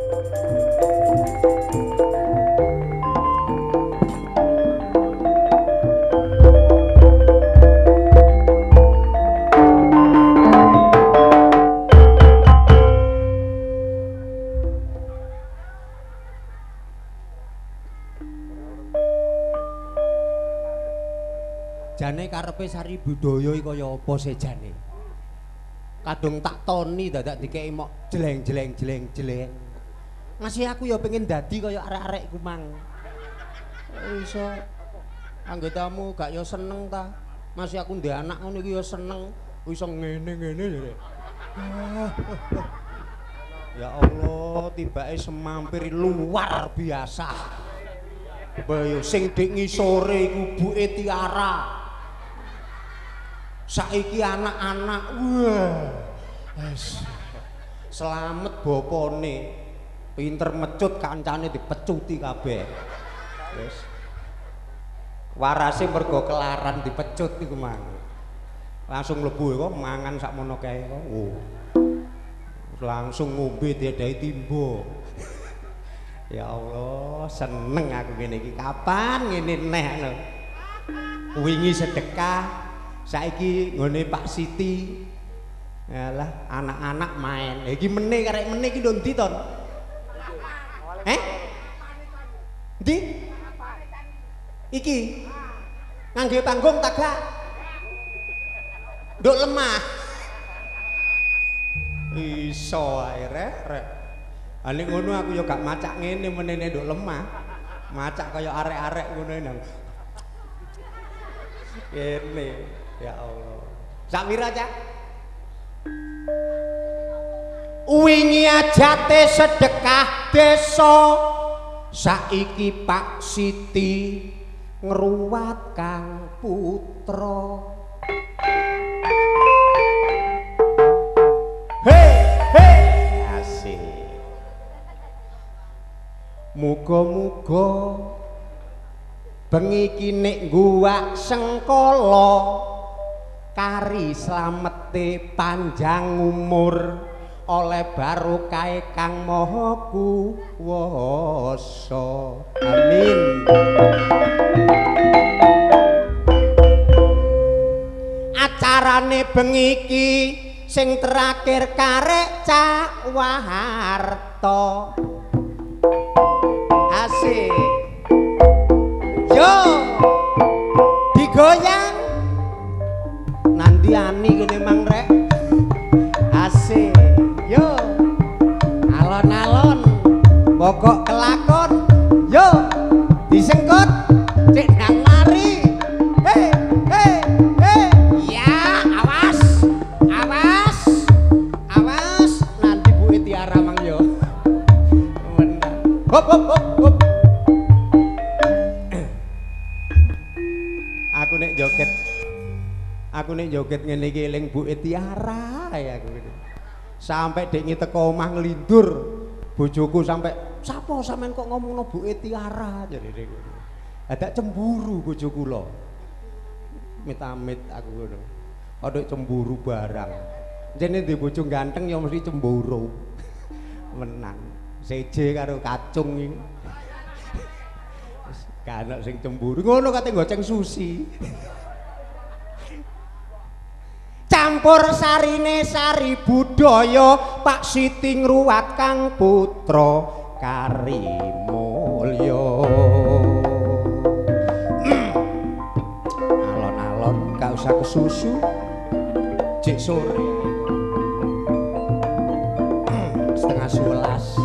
Jane karepe Sari Budaya iki kaya apa sejane? Kadung tak toni dadak dikeki mok jleng-jleng jleng-jleng. Masih aku ya pengen dadi kaya arek-arek ku mang. Iso anggotamu gak ya seneng ta? Masih aku ndek anak ngono iki ya seneng, iso ngene-ngene lho. Ya Allah, tibake semampir luar biasa. Bayo sing dik ngisore iku buke Tiara. Saiki anak-anak wah. Wes. Slamet bapane. Pinter mecut kancane dipecuti kabeh. Wis. Warase mergo kelaran dipecut iku mang. Langsung mlebu kok mangan sakmono kae kok. Oh. Langsung ngombe diadahi timbo. Ya Allah, seneng aku ngene iki. Kapan ngene neh lho. Wingi sedekah, saiki nggone Pak Siti. Alah, anak-anak main. Iki meneh karek meneh iki ndon ndi ton? Eh? Ndi? Iki. Ngangge panggung ta gak? Nduk lemah. Iso ae rek, rek. Ha nek ngono aku ya gak macak ngene menene nduk lemah. Macak kaya arek-arek ngono nang. Kene, ya Allah. Sak pira, Cak? Wingi ajate sedekah desa. Saiki Pak Siti ngruwat Kang Putra. Hei, hei, asik. Muga-muga bengi iki nek guwak sengkala kari slamete panjang umur oleh barokah Kang Maha Kuwasa. Amin. Acarane bengi iki sing terakhir karek Cak Waharto. Asik. Yo. Digoyang. Nanti ani kene mang rek. Asik. Yo. Alon-alon. Pokok kelakon. Yo. Disengkut. Cek nang lari. Hei, hei, hei. Ya, awas. Awas. Awas. Nanti Bu Tiara mang yo. Menang. Hop hop hop hop. Aku nek joget. Aku nek joget ngene iki eling Bu Tiara ya aku. Sampai dek teko omah nglindur bojoku sampai sapa sampean kok ngomongno Bu Tiara jarene ngono. Dadak cemburu bojoku lho. Amit-amit aku ngono. Aduh cemburu barang. Jene ndek bojo ganteng ya mesti cemburu. Menang. Seje karo kacung iki. Gak ana sing cemburu. Ngono kate goceng susi. Campur sarine sari budaya Pak Siti ngruwat Kang Putra Karimulya. Alon-alon gak usah kesusu. Jek sore. 10:30.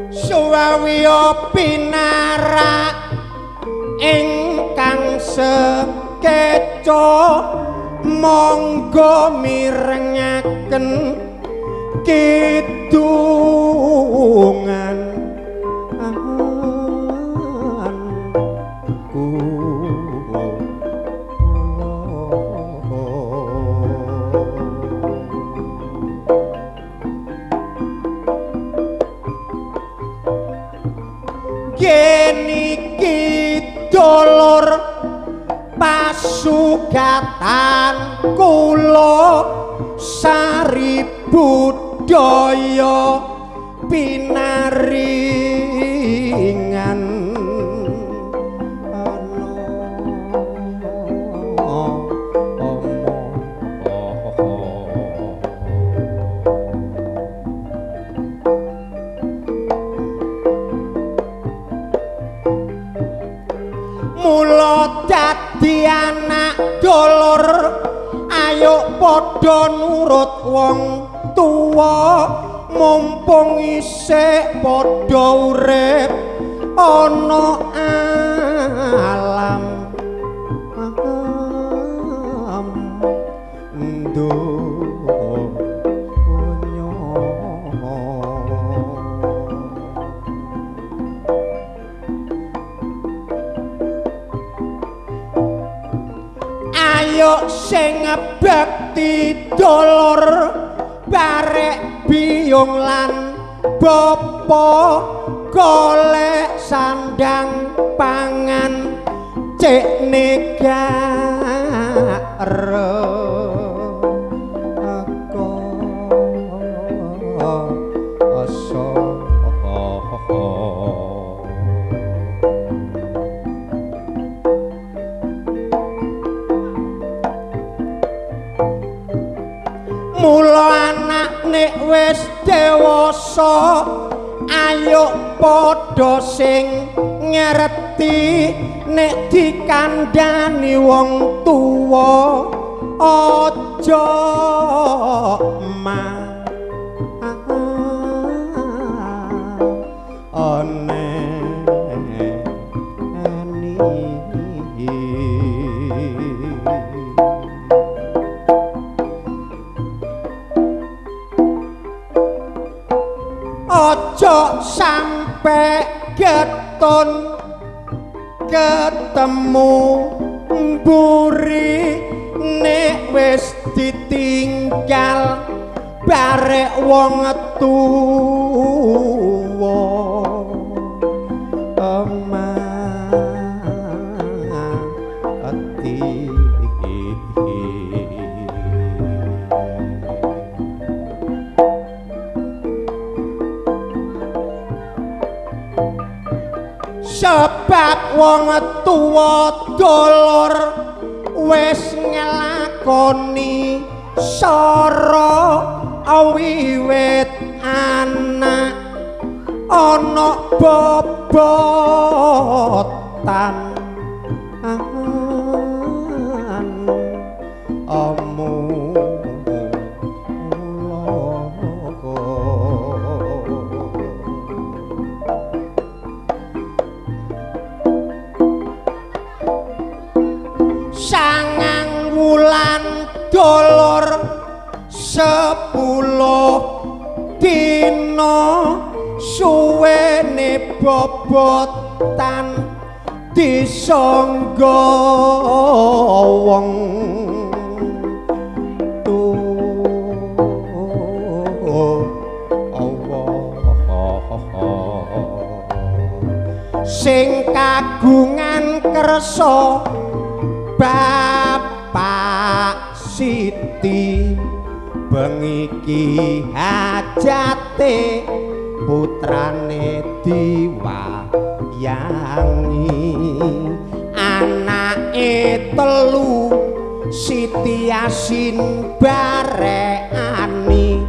Suwawiya pinarak ingkang sekeca monggo mirengaken kidungan ku. Kene iki dulur pasugatan kula sari budaya pinaringan ana mula dadi anak dulur ayo padha nurut wong tuwa mumpung isih padha urip ana alam donya. Ayo sing bekti dulur barek biyung lan bapa golek sandang pangan cek negara asa. Mula anak nek wis dewasa ayo padha sing ngerti nek dikandhani wong tuwa aja aja sampe getun ketemu mburi nek wis ditinggal barek wong tuwa mati. Sebab wong tuwa dulur wis nglakoni sara wiwit anak ana bobotan sangang wulan dulur 10 dina suwene bobotan disangga wong sing kagungan kersa Bapak Siti bengi iki hajate putrane diwayangi anake telu Siti Yasin barekani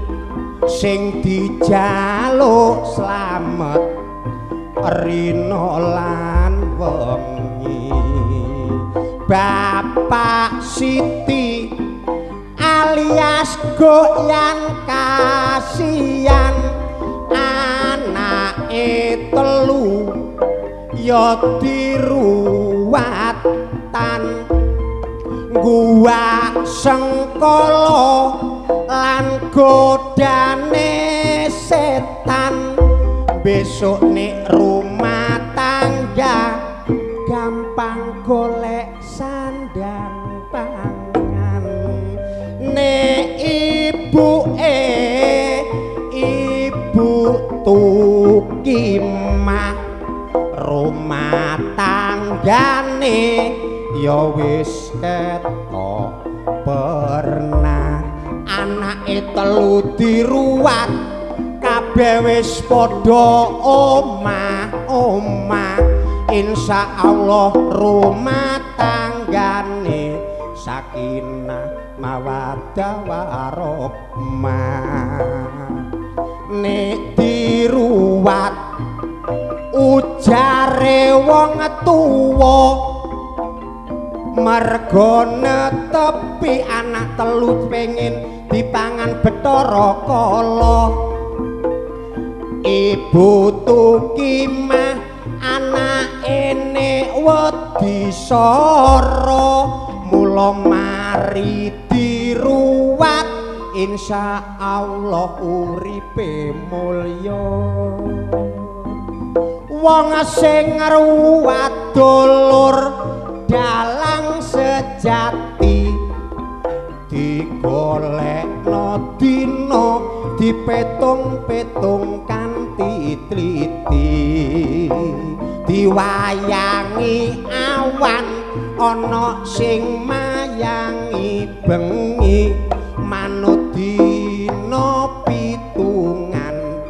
sing dijaluk slamet rina lan wengi. Bapak Siti alias goyan kasian anake telu ya diruwatan gua sengkala lan godane setan besok nek rumah tangga gampang golek sandang pangan nek ibuke ibu Tukimah Rumah tanggane ya wis ketok pernah, anake telu diruwat kabeh wis padha omah-omah. Insyaallah rumah tanggane sakinah mawaddah warahmah. Nek diruwat ujare wong tuwa, mergo netepi anak telu pengin dipangan Bathara Kala. Ibu Tukimah anake nek wedi sara, mula mari diruwat insyaallah uripe mulya. Wong sing ngruwat dulur dalang sejati, digolekno dina dipetung-petung kanthi tliti, diwayangi awan ana sing mayangi bengi, manut dina pitungan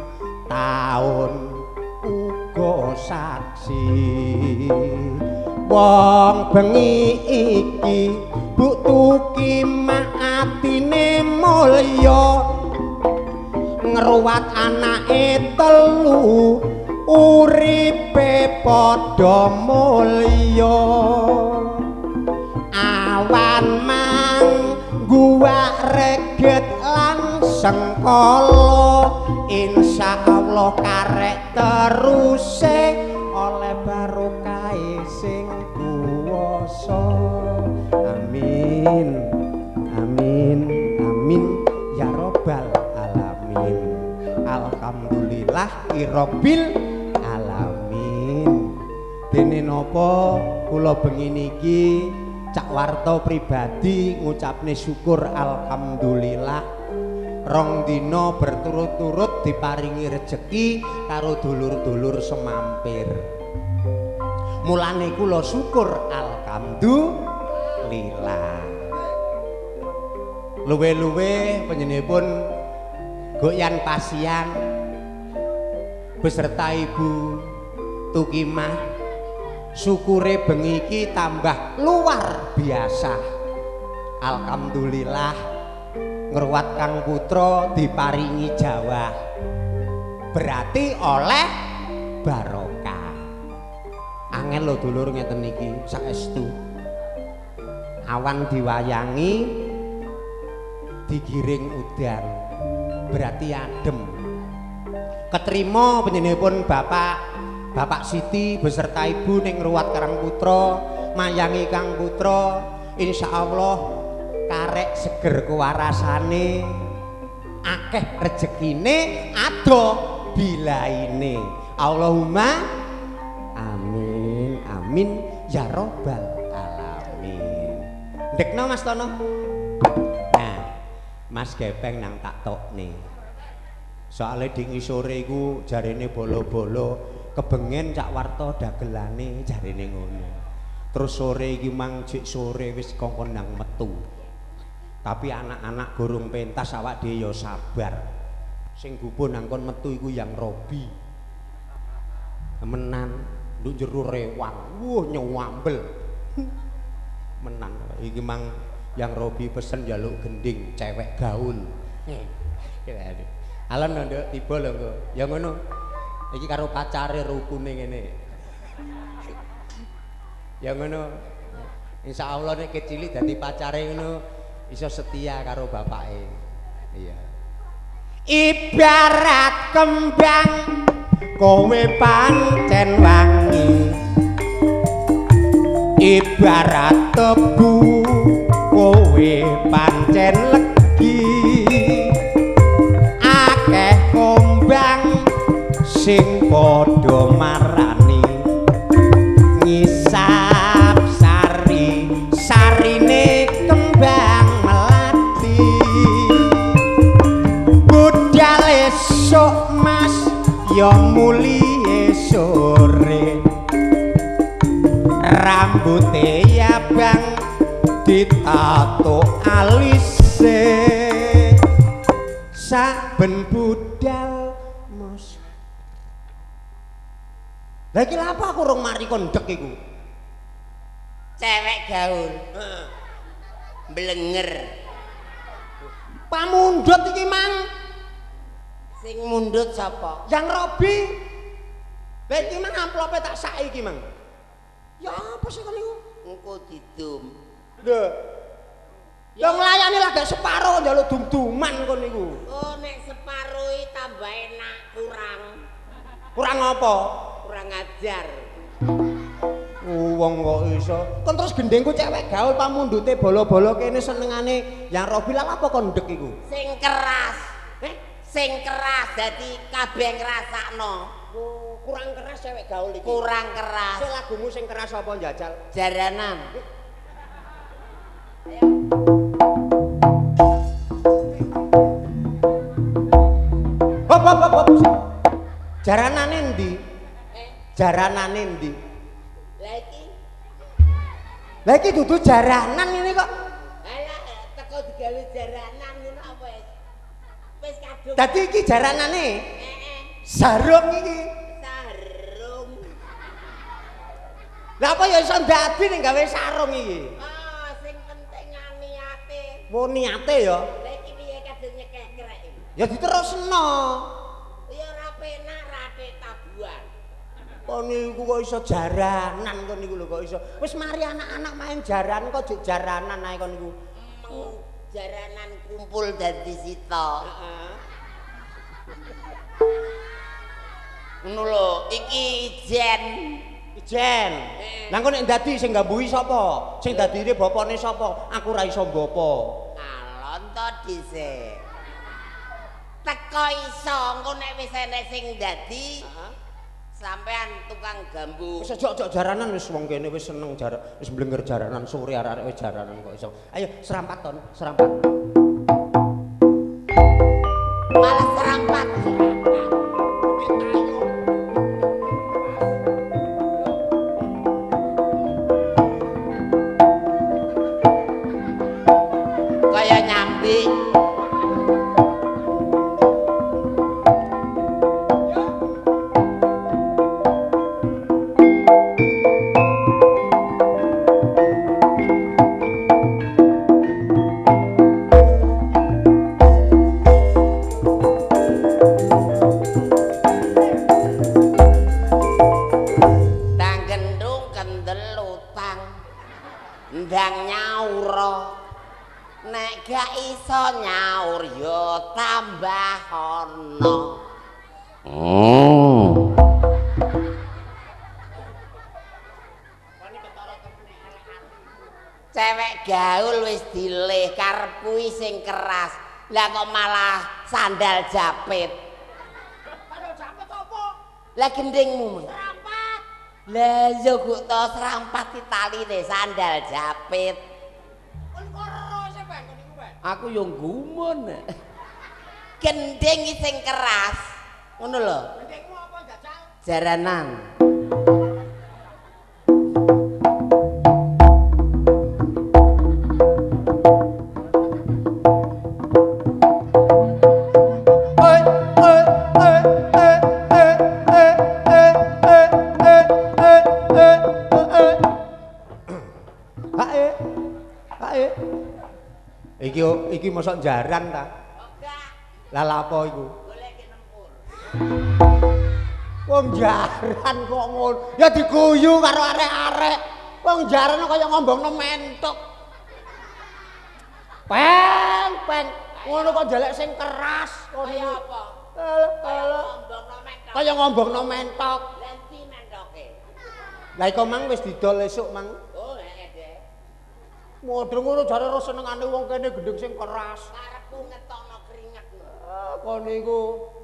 taun uga saksi. Wong bengi iki Bu Tukimah atine mulya, ngruwat anake telu uripe padha mulya. Awan mang guwak reget lan sengkala, insyaallah karek teruse oleh barokahe sing kuwasa. Amin amin amin ya robbal alamin. Alhamdulillah irabbil alamin. Dene napa kula bengi niki Cak Warto pribadi ngucapne syukur alhamdulillah, rong dina berturut-turut diparingi rejeki karo dulur-dulur semampir. Mulane kula syukur alhamdulillah. Luwe-luwe panjenenganipun Goyan Pasian beserta Ibu Tukimah, syukure bengi iki tambah luar biasa. Alhamdulillah ngruwat Kang Putra diparingi jawah, berarti oleh barokah. Angel lho dulur ngeten iki saestu. Awan diwayangi digiring udan, berarti adem. Ketrima panjenenganipun Bapak Siti beserta Ibu ning ngruwat Karang Putra, mayangi Kang Putra, insyaallah karek seger kewarasane, akeh rejekine, ado bilaine. Allahumma amin amin ya robbal alamin. Ndekno Mas Tono. Nah, Mas Gepeng nang tak tokne. Soale dingi sore iku jarene bolo-bolo kebengen Cak Warto dagelane jarene ngono. Terus sore iki mang jek sore wis kongkon nang metu. Tapi anak-anak gorong pentas awak dhewe ya sabar. Sing gupuh nang kon metu iku yang Robi. Temenan nduk jero rewang. Wuh nyewambel. Menang iki mang yang Robi pesen njaluk gending cewek gaul. Alon nduk tiba lho engko. Ya ngono. Iki karo pacare rukune ngene. Ya ngono. Insyaallah nek cilik dadi pacare ngono iso setia karo bapake. Iya. Ibarat kembang kowe pancen wangi, ibarat tebu kowe pancen legi, akeh kombang sing padha marani ngisap sari sarine kembang melati. Budal esuk Mas ya mulihe sore, Rambute abang ditato alise saben budal mos. Lah iki lha apa aku rong mari kon ndek iku? Cewek gaul. Heeh. Blenger. Pamundhut iki mang. Sing mundhut sapa? Yang Robi. Lah iki mang amplope tak sak iki mang. Ya apa sih kon niku? Engko didum. Lho. Ya nglayani lah gak separo njaluk dum-duman kon niku. Oh nek separo iki tambah enak kurang. Kurang apa? Kurang ajar. Wong kok iso. Kon terus gendengku cewek gaul pamundhute bolo-bolo kene senengane Yang Robi lah apa kon ndek iku? Sing keras. Sing keras dadi kabeh ngrasakno. Oh, kurang keras cewek gaul iki. Kurang keras. Sing lagumu sing keras apa njajal? Jaranan. Hop hop hop. Jaranane endi? Jaranane endi? Lah iki. Lah iki dudu jaranan ngene kok. Alah teko digawe jaranan ngono apa wis. Wis kadung. Dadi iki jaranane. Heeh. Sarung iki. Sarung. Lah apa ya iso ndadi ning gawe sarung iki? Oh, sing penting niate. Wo niate ya. Lah iki piye kadung nyekek-krek iki? Ya diterusno. Ya ora penak ratik tabuhan. Kon niku kok iso jaranan kon niku lho kok iso. Wis mari anak-anak main jaran kok jek jaranan ae kon niku. Jaranan kumpul dadi sitok. Heeh. Ngono lho, iki ijen. Ijen. Lah engko nek dadi sing gambuhi sapa? Sing dadine bapane sapa? Aku ora iso mbapa. Alon to dhisik. Teko iso engko nek wis enek sing dadi. Heeh. Sampean tukang gambu. Wis aja jaranan wis wong kene wis seneng jaran, wis blenger jaranan sore arek-arek wis jaranan kok iso. Ayo serampat ton, serampat. Malah serampat. Kaya nyambi. Ndang nyaur. Nek gak iso nyaur ya tambah ana. Cewek gaul wis dilih karep kuwi sing keras. Lah kok malah sandal japit. Sandal japit apa? Lah gendingmu. Serampat. Lah yo guk to serampat italine sandal japit. Kon koro sih Bang kon niku Bang. Aku yo gumun. Gending sing keras. Ngono lho. Gendingmu apa jajal? Jaranan. Iki mosok jaran ta? Enggak. Lah lha apa iku? Goleke nempur. Wong jaran kok ngono. Ya diguyu karo arek-arek. Wong jaran kaya ngombongno mentok. Peng, peng. Ngono kok njalek sing keras kok Kaya apa? Kaya ngombongno mentok. Kaya ngombongno mentok. Lah ndi mentoke? Lah iku mang wis didol esuk mang. Oh, heeh, Dek. Modho ngono jare ora senengane wong kene gendeng sing keras. Karepku ngetokno keringet. Ah, kon niku.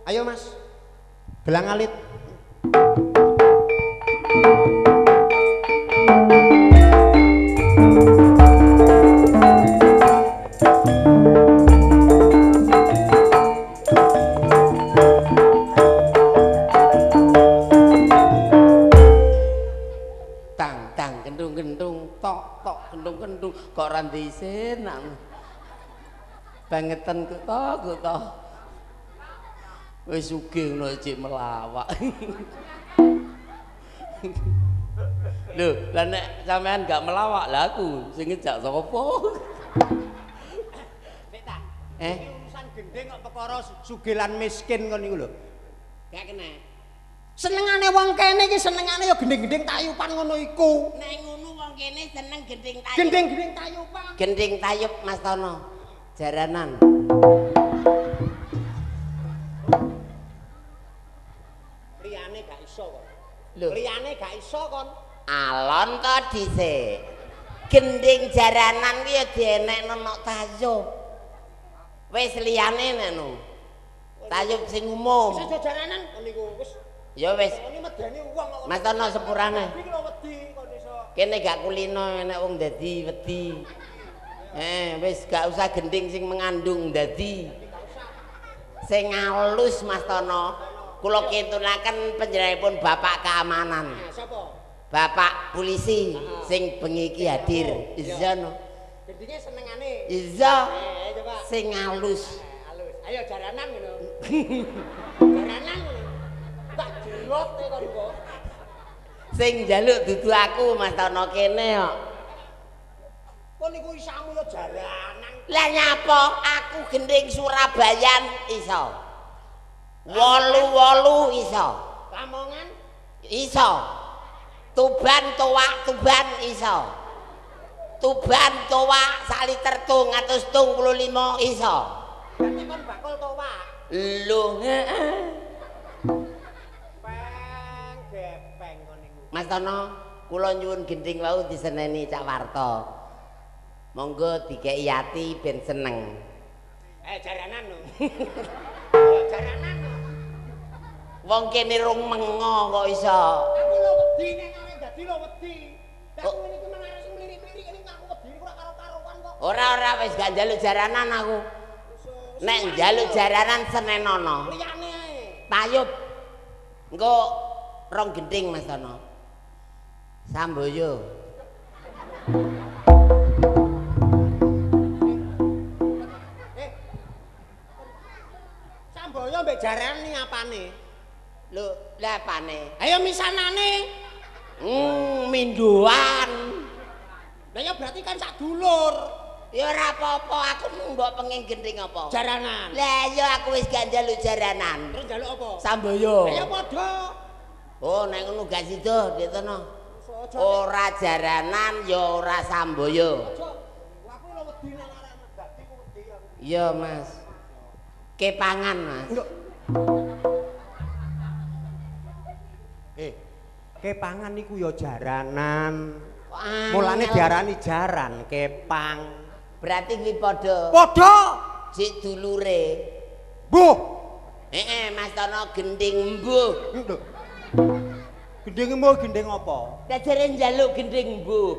Ayo Mas. Gelang alit. Tang tang gendung-gendung, tok tok gendung-gendung kok ora ndisin. Bangeten kok to, kok to. Wis sugih ngono cek melawak. Lho, lah nek sampean gak melawak, lah aku sing ngejak sapa? Sik ta. Iki urusan gending kok perkara sugih lan miskin kon niku lho. Gak kena. Senengane wong kene iki senengane ya gending-gending tayupan ngono iku. Nek ngono wong kene seneng gending tayub. Gending-gending tayupan. Gending tayub Mas Tono. Jaranan. Liyane gak iso kon. Lho, Liyane gak iso kon. Alon to dhisik. Gending jaranan kuwi ya dienekno nok tayub. Wis liyane nek no. Tayub sing umum. Wis jaranan kon niku wis. Ya wis. Ini medeni wong kok. Mas Tono sepurane. Iki lho wedi kon iso. Kene gak kulino nek wong dadi wedi. Wis gak usah gending sing mengandung dadi. Sing alus Mas Tono. Kula kintunaken panjenenganipun Bapak Keamanan. Sapa? Bapak polisi sing bengi iki hadir. Iya no. Gendinge senengane. Iya. Coba. Sing alus. Alus. Ayo jaranan ngono. Jaranan ngono. Tak jerot kon kok. Sing njaluk dudu aku Mas Tono kene kok. Kon niku isamu yo jaranan. Lah nyapa aku gending Surabayan iso. 88 iso. Lamongan iso. Tuban towak Tuban iso. Tuban towak sak liter 235 iso. Berarti kon bakul towak. Lho, heeh. Peng gepeng kon niku. Mas Tono, kula nyuwun gending wau diseneni Cak Warto. Monggo dikeki ati ben seneng. Jaranan lho. Jaranan lho. Wong kene rung mengo kok iso. Aku lho wedi nek arep dadi lho wedi. Lah aku ngene iki mang arep sing mlirik-mlirik ngene aku wedi niku ora karo-karuan kok. Ora wis gak njaluk jaranan aku. Nek njaluk jaranan senenono. Liyane ae. Tayub. Engko rong gending Mas Tono. Samboyo. Samboyo mbek jaranan iki apane? Lho, lha apane? Ayo misanane. Minduan. Lah ya berarti kan sak dulur. Ya ora apa-apa, aku mbok pengen gending apa? Jaranan. Lah ya aku wis gak njaluk jaranan. Terus njaluk apa? Samboyo. Lah ya padha. Oh, nek ngono gak sida, Dik Tono. Ora jaranan ya ora samboyo. Aku lho wedi nek arep dadi ku wedi aku. Iya, Mas. Kepangan, Mas. Kepangan niku ya jaranan. Mulane diarani jaran kepang. Berarti kuwi padha. Padha. Sik dulure. Mbuh. Heeh, Mas Tono gending mbuh. Lho. Gending mbuh gending apa? Lah jare njaluk gending mbuh.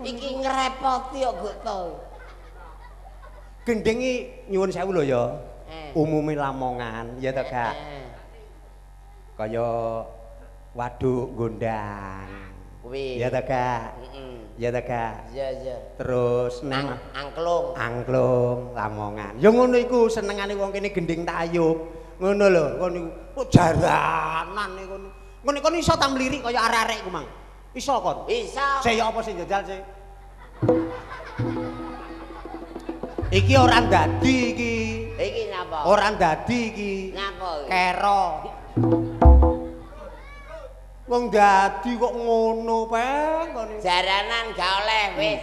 Iki ngrepoti kok gak tau. Gending iki nyuwun sewu lho ya. Umume Lamongan, ya ta Kak? Kaya waduk gondang. Kuwi. Ya ta Kak? Heeh. Ya ta Kak? Iya, iya. Terus nang angklung. Angklung Lamongan. Ya ngono iku senengane wong kene gending tayub. Ngono lho, ngono iku. Kok jaranan iku. Ngono kon iso ta mlirik kaya arek-arek iku, Mang? Iso kon? Iso. Sik ya apa sing njajal sik? Iki ora ndadi iki. Iki napa? Ora ndadi iki. Napa? Kero. Wong dadi kok ngono, Peng, kon. Jaranan gak oleh wis.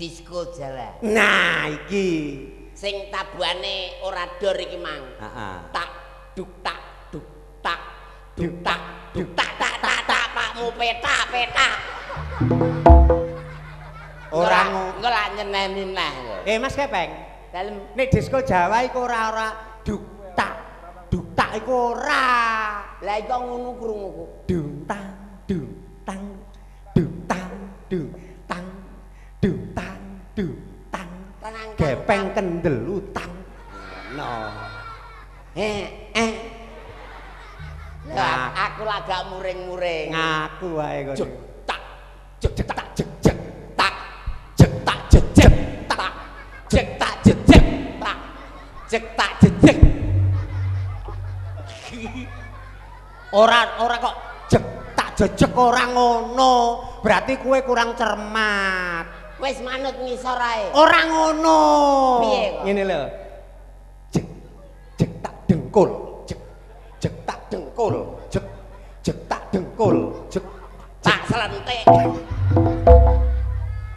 Disko Jawa. Nah, iki sing tabuhane ora dor iki, Mang. Heeh. Tak duk tak duk tak duk tak duk tak tak tak tak pakmu petak petak. Ora engko lak nyeneni neh. Mas Kepeng. Dalem nek disko Jawa iku ora ora duk tak duk tak iku ora. Lah iku ngono krunguku. Dung tang dung tang dung tang dung tang dung tang dung tang. Gepeng kendel utang. No. Lah aku Aku lagak muring-muring. Ngaku wae kono. Jek tak jek tak jek jek tak jek tak jek jek tak jek tak jek jek tak jek tak jek jek. Ora ora kok jek tak jejek ora ngono. Berarti kowe kurang cermat. Wis manut ngisor ae. Ora ngono. Piye kok? Ngene lho. Jek jek tak dengkul. Jek jek tak dengkul. Jek jek tak dengkul. Jek Tak selentik.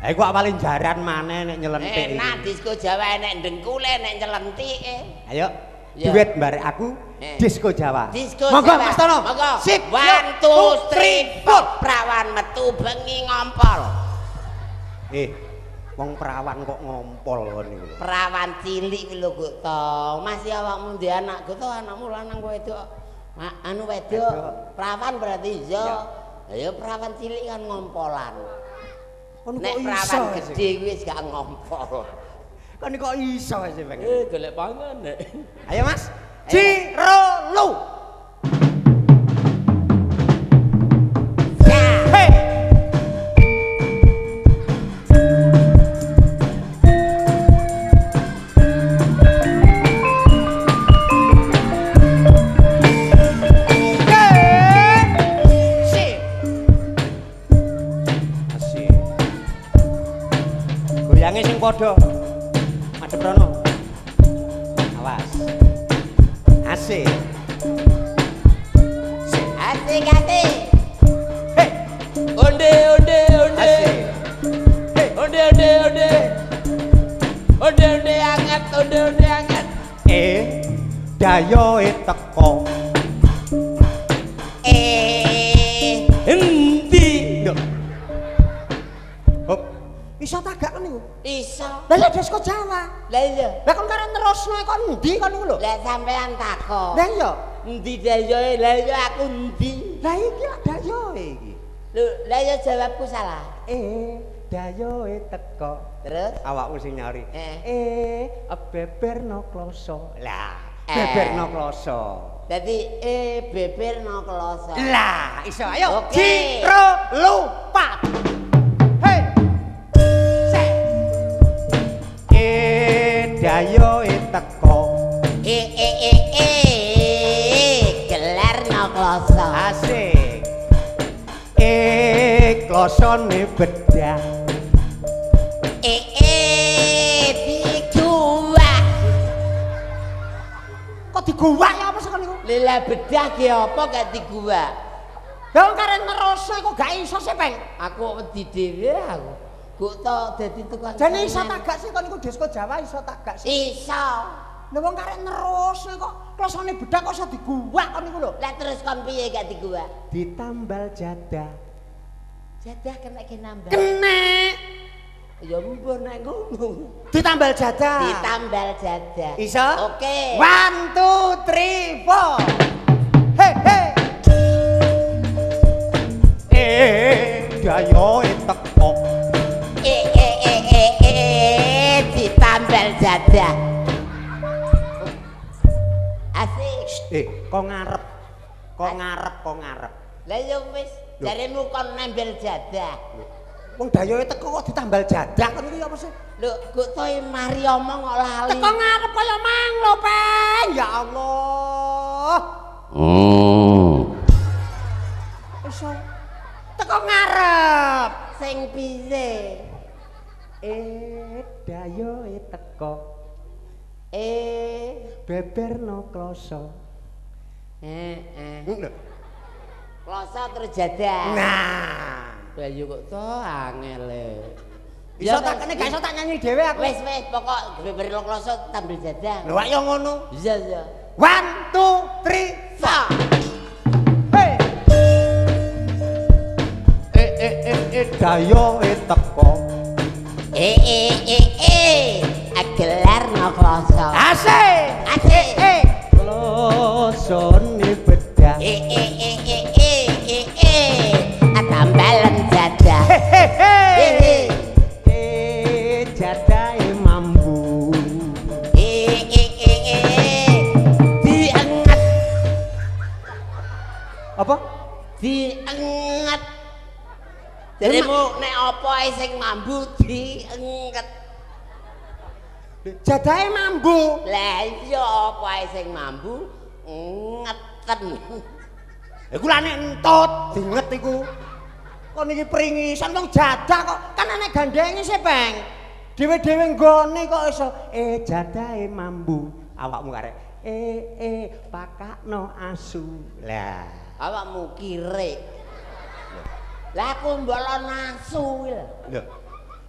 Ha iku awale jaran maneh nek nyelentik. Enak disko Jawa enek dengkule enek nyelentike. Ayo Ya. duet barek aku Disko Jawa. Disko Monggo Jawa. Mas Tono. Monggo. Sip. 1 2 3 4. Prawan metu bengi ngompol. Wong perawan kok ngompol kon niku lho. Perawan cilik kuwi lho Guk to. Masih awakmu ndek anak Guk to, anakmu lanang wedok. Anu wedok, perawan berarti iya. Lah ya perawan cilik kan ngompolan. Kon Nek kok iso? perawan gedhe kuwi wis gak ngompol. Kon kok iso sih, Bang? Golek pangan nek. Ayo Mas. Cirolu. Hei. Sip. Asik. Goyange sing padha. Madhep rono. Awas. Asik. Sip. Asik asik. Hei. Onde onde onde. Asik. Hei. Onde onde onde. Onde onde anget, onde onde anget. Dayoe teko. Endi? Lho. Hop. Iso ta gak niku? Iso. Lah ya disko Jawa. Lah iya. Lah kon karo nerusno kok endi kon niku lho? Lah sampean takon. Lah iya. Endi dayoe? Lah iya aku endi? Lah iki lak dayoe iki. Lho, lah iya jawabku salah. Dayoe teko. Terus Awakmu sing nyari. Beberno kloso. Lah, beberno kloso. Dadi beberno kloso. Lah, iso ayo. Oke. Ciro lupa. Hei. Sek. Dayoe teko. Gelarno kloso. Asik. Klosone bedah. Diguwak. Kok diguwak ya apa sih kon niku? Lha bedah ki apa gak diguwak? Lah wong karen nerusno kok gak iso sih, Peng. Aku wedi dhewe aku. Guk to dadi tukang. Jane iso ta gak sih kon niku disko Jawa iso ta gak sih? Iso. Lah wong karek nerusno kok klosone bedah kok iso diguwak kon niku lho. Lah terus kon piye gak diguwak? Ditambal jadah. Jadah kena ke nambal. Kena. Ya mbuh nek ngono. Ditambal jadah. Ditambal jadah. Iso? Oke. 1 2 3 4. Hei hei. Dayoe teko. Ditambal jadah. Asik. Kok ngarep? Kok ngarep, kok ngarep. Lah ya wis, jaremu kon nembel jadah. Wong dayoe teko kok ditambal jadah kon iki apa sih? Lho, kok to mari omong kok lali. Teko ngarep kaya mang lho, Peng. Ya Allah. Iso. Teko ngarep. Sing piye? Dayoe teko. Beberno kloso. Heeh. Kloso terus jadah. Nah. Lah yo kok to angel e. Iso tak kene gak iso tak nyanyi dhewe aku. Wis wis pokok beber kloso tambel jadah. Lho kok yo ngono. Iya iya. 1 2 3 4. Hei. Dayoe teko. Gelarno kloso. Asik. Asik. Klosone bedah. Tambalen jadah. Hehehe. Jadahe mambu. Dienget. Apa? Dienget. Jaremu nek apa ae sing mambu dienget. Jadahe mambu. Lah iya apa ae sing mambu ngeten. Iku lha nek entut dinget iku. Kon iki pringisan wong jadah kok kan enek gandenge sih, Peng. Dhewe-dhewe nggone kok iso jadahe mambu. Awakmu karek pakakno asu. Lah, awakmu kirik. Lah aku mbolon asu kuwi lho. Lho.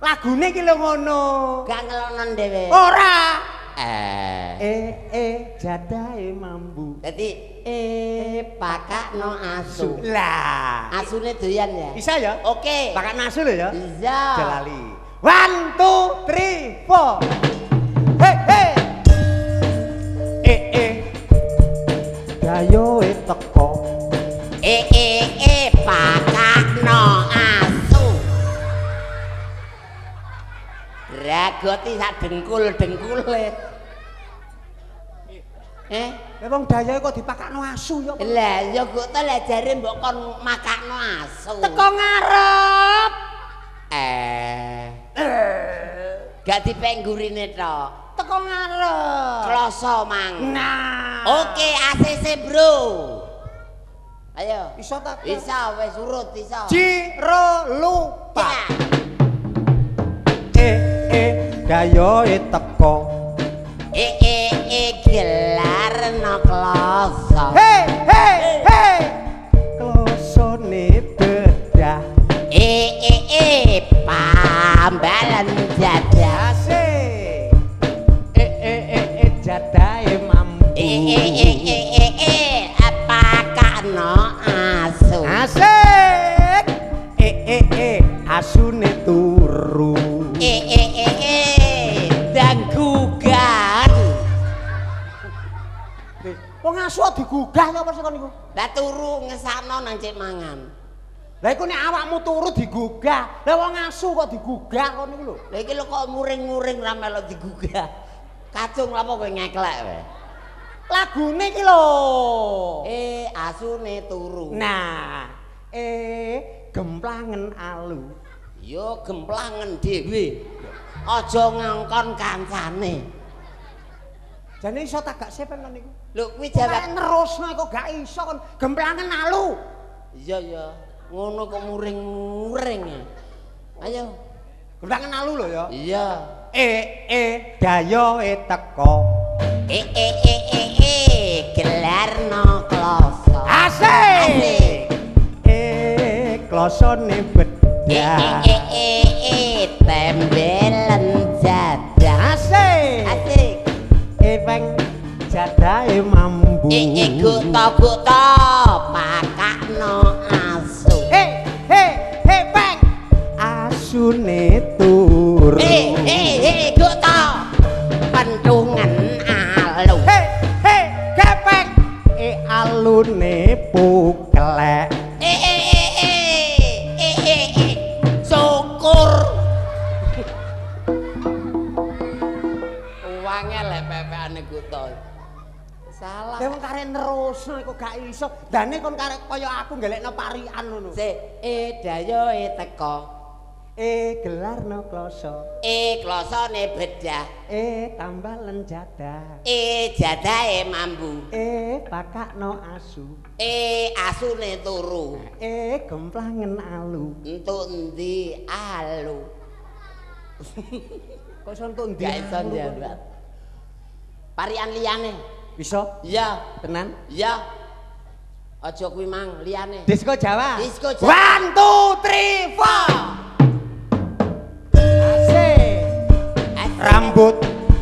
Lagune iki lho ngono. Gak ngelonon dhewe. Ora. Jadahe mambu. Dadi pakakno asu. Lah, asune doyan ya? Bisa ya? Oke. Pakakno asu lho ya? Bisa. Jelali. 1 2 3 4. Hey hey. Dayoe teko. Pakakno asu. Ragoti sak dengkul-dengkule. Lah wong dayoe kok dipakakno asu ya? Lah ya kok ta lah jare mbok kon makakno asu. Teko ngarep. Gak dipenggurine tok. Teko ngarep. Kloso mang. Nah. Oke, ACC bro. Ayo. Iso ta? Iso wis urut iso. Jiro lupa. Dayoe teko. Gelarno kloso. Hey hey hey. Klosone bedah. Pambalan jadah. Asik. Jadahe mambu. Pakakno asu. Asik. Asune turu. Danggugan. Wong asu digugah apa sih kon niku? Lah turu ngesakno nang cek mangan. Lah iku nek awakmu turu digugah. Lah wong asu kok digugah kon niku lho. Lah iki lho kok muring-muring ra melok digugah. Kacung lha apa kowe ngeklek kowe? Lagune iki lho. Asune turu. Nah, gemplangen alu. Yo gemplangen dhewe. Aja ngongkon kancane. Jane iso ta gak sepen kon niku? Lho kuwi jawab nerusno kok gak iso kon gemplangen alu. Iya ya. Ngono kok muring-muring. Ayo. Gemplangen alu lho ya. Iya. Dayoe teko. Gelarno kloso. Asik. Klosone bedah. Tembelen jadah. Asik. Asik. Peng jadahe mambu. Guto-guto pakakno asu. Peng. Asune turu. Guto. Pentungan alu. Gepeng. Alune puklek. Syukur. Uangnya lek pepekane guto. Salah. Lah wong karek nerusno iku gak iso. Dane kon karek kaya aku nggelekno parikan ngono. Sik, dayoe teko. Gelarno kloso. Klosone bedah. Tambalen jadah. Jadahe mambu. Pakakno asu. Asune turu. Gemplangen alu. Entuk endi alu? Kok iso entuk endi? Gak iso njawab. Parian liyane. Iso? Iya. Tenan? Iya. Aja kuwi mang liyane. Disko Jawa. Disko Jawa. 1 2 3 4. Asik. Rambut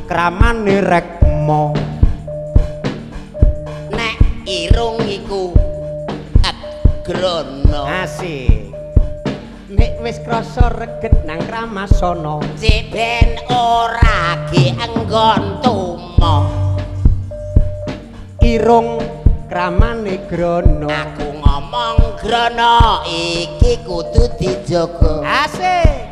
kramane rekmo. Nek irung iku grono. Asik. Nek wis krasa reget nang kramasana. Cek ben ora ge enggon tumo. Irung kramane grono. Aku ngomong grono iki kudu dijaga. Asik.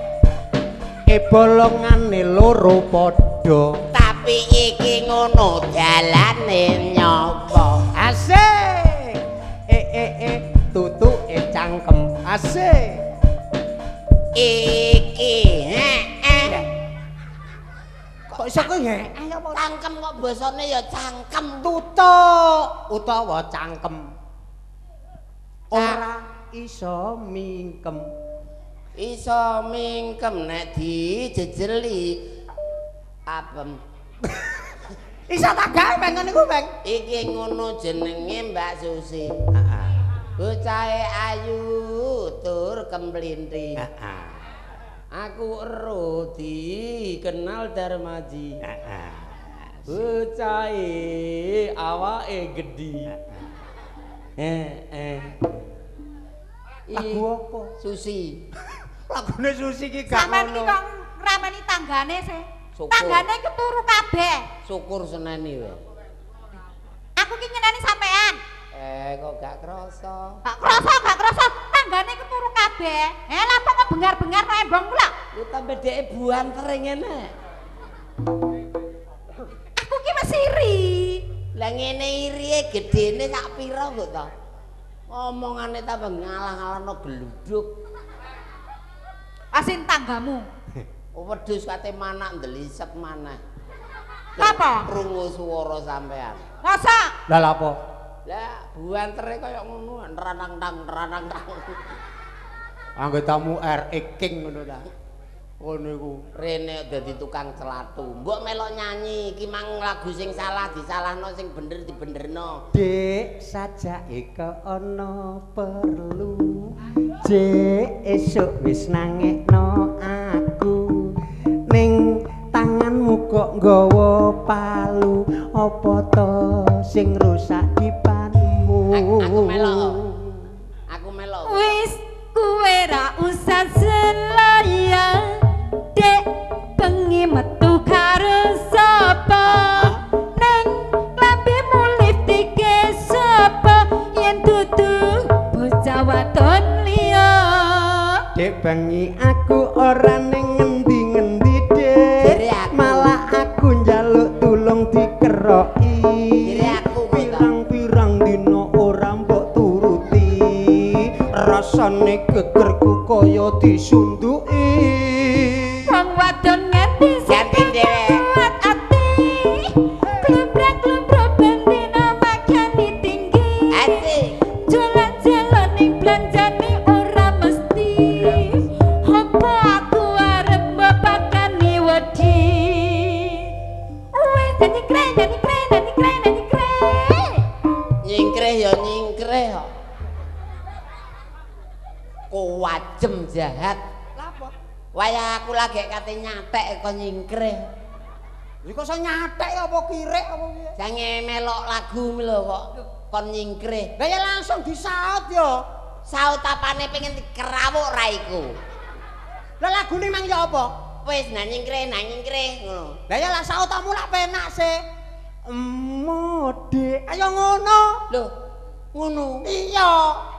Bolongane loro padha. Tapi iki ngono dalane nyopo. Asik. Tutuke cangkem. Asik. Iki heeh. Kok iso kowe ngek? Ayo apa? Cangkem kok basane ya cangkem. Tutuk utawa cangkem. Ora iso mingkem. Iso mingkem nek dijejeli apem. Iso tak gawe Bang ngene iku, Bang. Iki ngono jenenge Mbak Susi. Heeh. Bocahe ayu tur kemlinthi. Heeh. Aku ero dikenal Darmaji. Heeh. Bocahe awake gedhi. Heeh. Lagu apa? Susi. Lagune Susi iki gak Sampeyan iki ngono. kok ngrameni tanggane sih. Syukur. Tanggane iku turu kabeh. Syukur seneni wae. Aku ki nyeneni sampean. Kok gak krasa. Gak krasa, gak krasa. Tanggane iku turu kabeh. Lah apa kok bengar-bengar no embong kula? Lu tambah dheke buanter ngene. Aku ki wis iri. Lah ngene irie gedene sak pira kok to? Omongane tambah ngalah-ngalahno geluduk. Asin tanggamu. Wedhus kate manak ndelisep maneh. Apa? Krungu swara sampean. Masa? Lah lha apa? Lah buantere kaya ngono, ranang-tang ranang-tang. Anggetamu RE King ngono ta. Ngono iku. Rene dadi tukang celatu. Mbok melok nyanyi iki mang lagu sing salah disalahno, sing bener dibenerno. Dik sajake kok ana perlu. Jek esuk wis nangekno aku. Ning tanganmu kok nggawa palu, apa to sing rusak dipanmu? Aku melok. Aku melok. Wis kuwe ra usah selaya. Dek bengi metu karo sapa? Neng lambemu liptike sapa? Yen dudu bocah wadon liya. Dek bengi aku ora ning ngendi-ngendi, Dek. Jere aku. Malah aku njaluk tulung dikeroki. Jere aku kok ta. Pirang-pirang dina ora mbok turuti. Rasane gegerku kaya disunduki. Wong wadon nganti Ganti dhewe. kuat ati. Klubrak-klubruk bendina makani tinggi. Asik. Jalan-jalan ning belanjane ora mesti. Apa aku arep mbapakani wedi? Wis nyingkre nyingkre nyingkre nyingkre. Nyingkreh ya nyingkreh kok. Kuwajem jahat. Lah apa? Wayah aku lagi kate nyatek kok nyingkreh. Lha kok iso nyatek apa kirek apa piye? Jange melok lagu lho kok kon nyingkreh. Lah ya langsung disaut ya. Saut apane pengen dikerawuk raiku. Lah lagune mang ya apa? Wis nah nyingkreh nah nyingkreh ngono. Lah ya lah sautamu lak penak sih. Emo, Dik. Ayo ngono. Lho, ngono. Iya.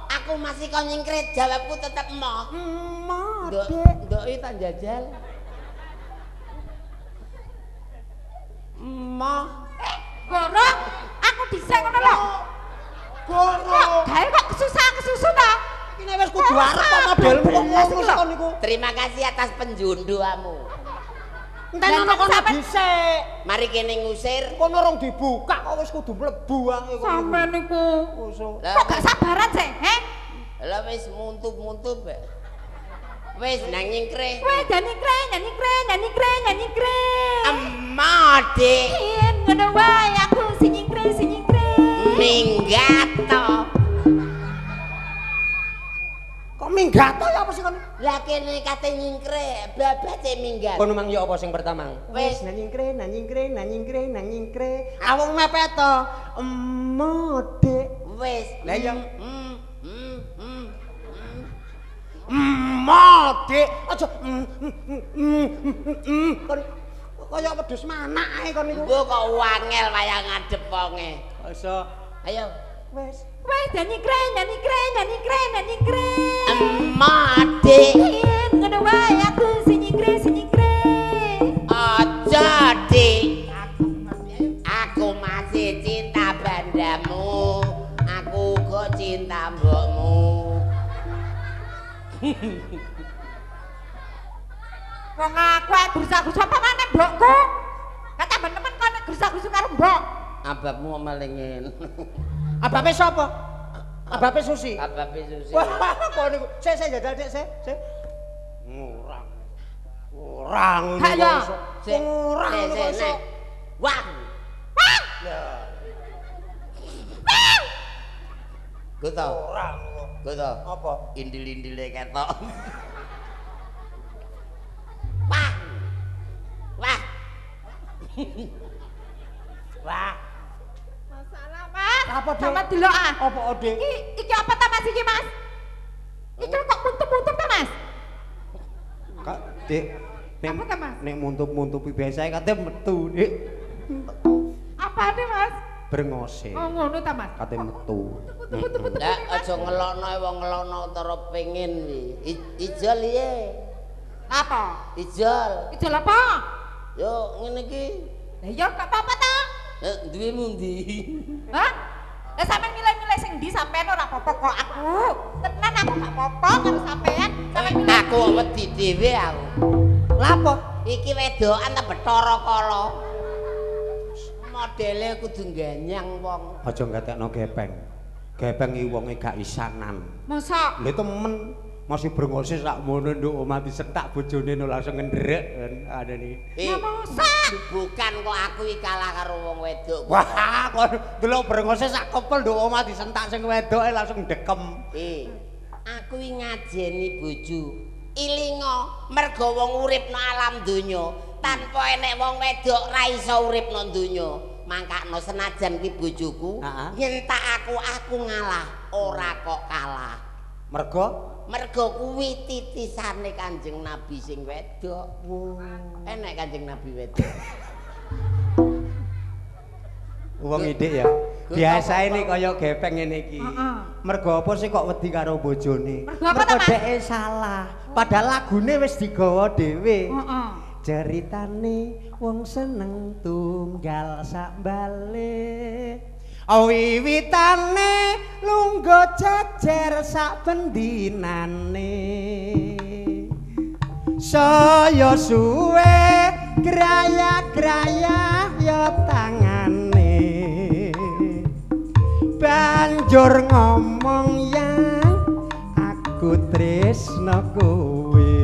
Aku masih kon nyingkreh jawabku tetep emoh. Emo, Nduk, Dik. nduk iki tak jajal. Emoh. Goro, aku dhisik ngono lho. Goro. Gawe kok kesusahan-kesusu ta? Iki nek wis kudu arep kok modelmu kok ngono kok niku. Terima kasih atas penjunduamu. Enten ana kono dhisik. Mari kene ngusir. Kono rong dibuka kok wis kudu mlebu ae kok. Sampeyan niku Usuk. kok gak sabaran sih, he? Lah wis muntup-muntup. Wis nang nyingkreh. Wis nyingkreh, nyingkreh, nyingkreh, nyingkreh. Emoh, Dik. Yen ngono wae aku sing nyingkreh, sing nyingkreh. Minggat to. Kok minggat to ya apa sih kon? Lah kene kate nyingkreh, babace minggat. Kono mang ya apa sing pertama? Wis. Nang nyingkreh, nang nyingkreh, nang nyingkreh, nang nyingkreh. Awong mepet to. Emo, Dik. Wis. Lah iya. Hmm. Emo, Dik. Aja kon kaya wedhus manak ae kon niku. Mbok kok wangel wayang ngadep wonge. Kok iso Ayo. wis. Wis nyingkreh, nyingkreh, nyingkreh, nyingkreh. Emoh, Dik. Yen ngono wae aku sing nyingkreh, sing nyingkreh. Aja, Dik. Aku masih cinta bandamu. Aku kok cinta mbokmu. Wong aku ae grusak-grusuk apa maneh mbokku? Kata temen kon nek grusak-grusuk karo mbok. Ababmu melingin. Ababe sapa? Ababe Susi. Ababe Susi. Wah, kok niku. Sik sik jajal Dik, sik, sik. Ngurang. Ora ngono Hak ya. kok iso. Ora ngono kok iso. Wah. Wah. Go to. Ora ngono. Go to. Apa? Indil-indile ketok. Wah. Wah. Wah. Masalah, Mas. Apa, Dik? Sama delok ah. Apa, Dik? Iki iki apa ta Mas iki, Mas? Iki kok muntup-muntup ta, Mas? Kak, Dik. Nek Apa ta, Mas? Nek muntup-muntupi biasae kate metu, Dik. Apane, Mas? Brengose. Oh, ngono ta, Mas? Kate metu. Muntup-muntup. Ndak aja ngelokno wong ngelokno cara pengin wi. Ijol piye? Apa? Ijol. Ijol apa? Yo ngene iki. Lah iya gak apa-apa ta? Duwemu ndi? Hah? Lah sampean milih-milih sing ndi sampean ora apa-apa kok aku. Tenan aku gak apa-apa karo sampean. Sampean milih. Aku wedi dhewe aku. Lah apa? Iki wedokan ta Bathara Kala. Modele kudu ganyang wong. Aja gatekno gepeng. Gepeng iki wonge gak isanan. Mosok Lha temen masih brengose sakmono nduk omah disentak bojone no langsung ngendrek ada niki. Ya mosok. Bukan kok aku iki kalah karo wong wedok. Wah, kok delok brengose sak kepel nduk omah disentak sing wedoke langsung dekem. Aku iki ngajeni bojo. Ilinga mergo wong urip nang alam donya, tanpa enek wong wedok ra iso urip nang donya. Mangkakno senajan kuwi bojoku, nyentak aku ngalah, ora kok kalah. Mergo Mergo kuwi titisane Kanjeng Nabi sing wedok. Enek Kanjeng Nabi wedok. Wong idik ya. Biasae nek kaya gepeng ngene iki. Mergo apa sih kok wedi karo bojone? Mergo dheke salah. Padahal lagune wis digawa dhewe. Heeh. Ceritane wong seneng tunggal sak bale. Wiwitane lungguh jejer sak bendinane. Saya suwe graya-graya ya tangane. Banjur ngomong yang aku tresno kowe.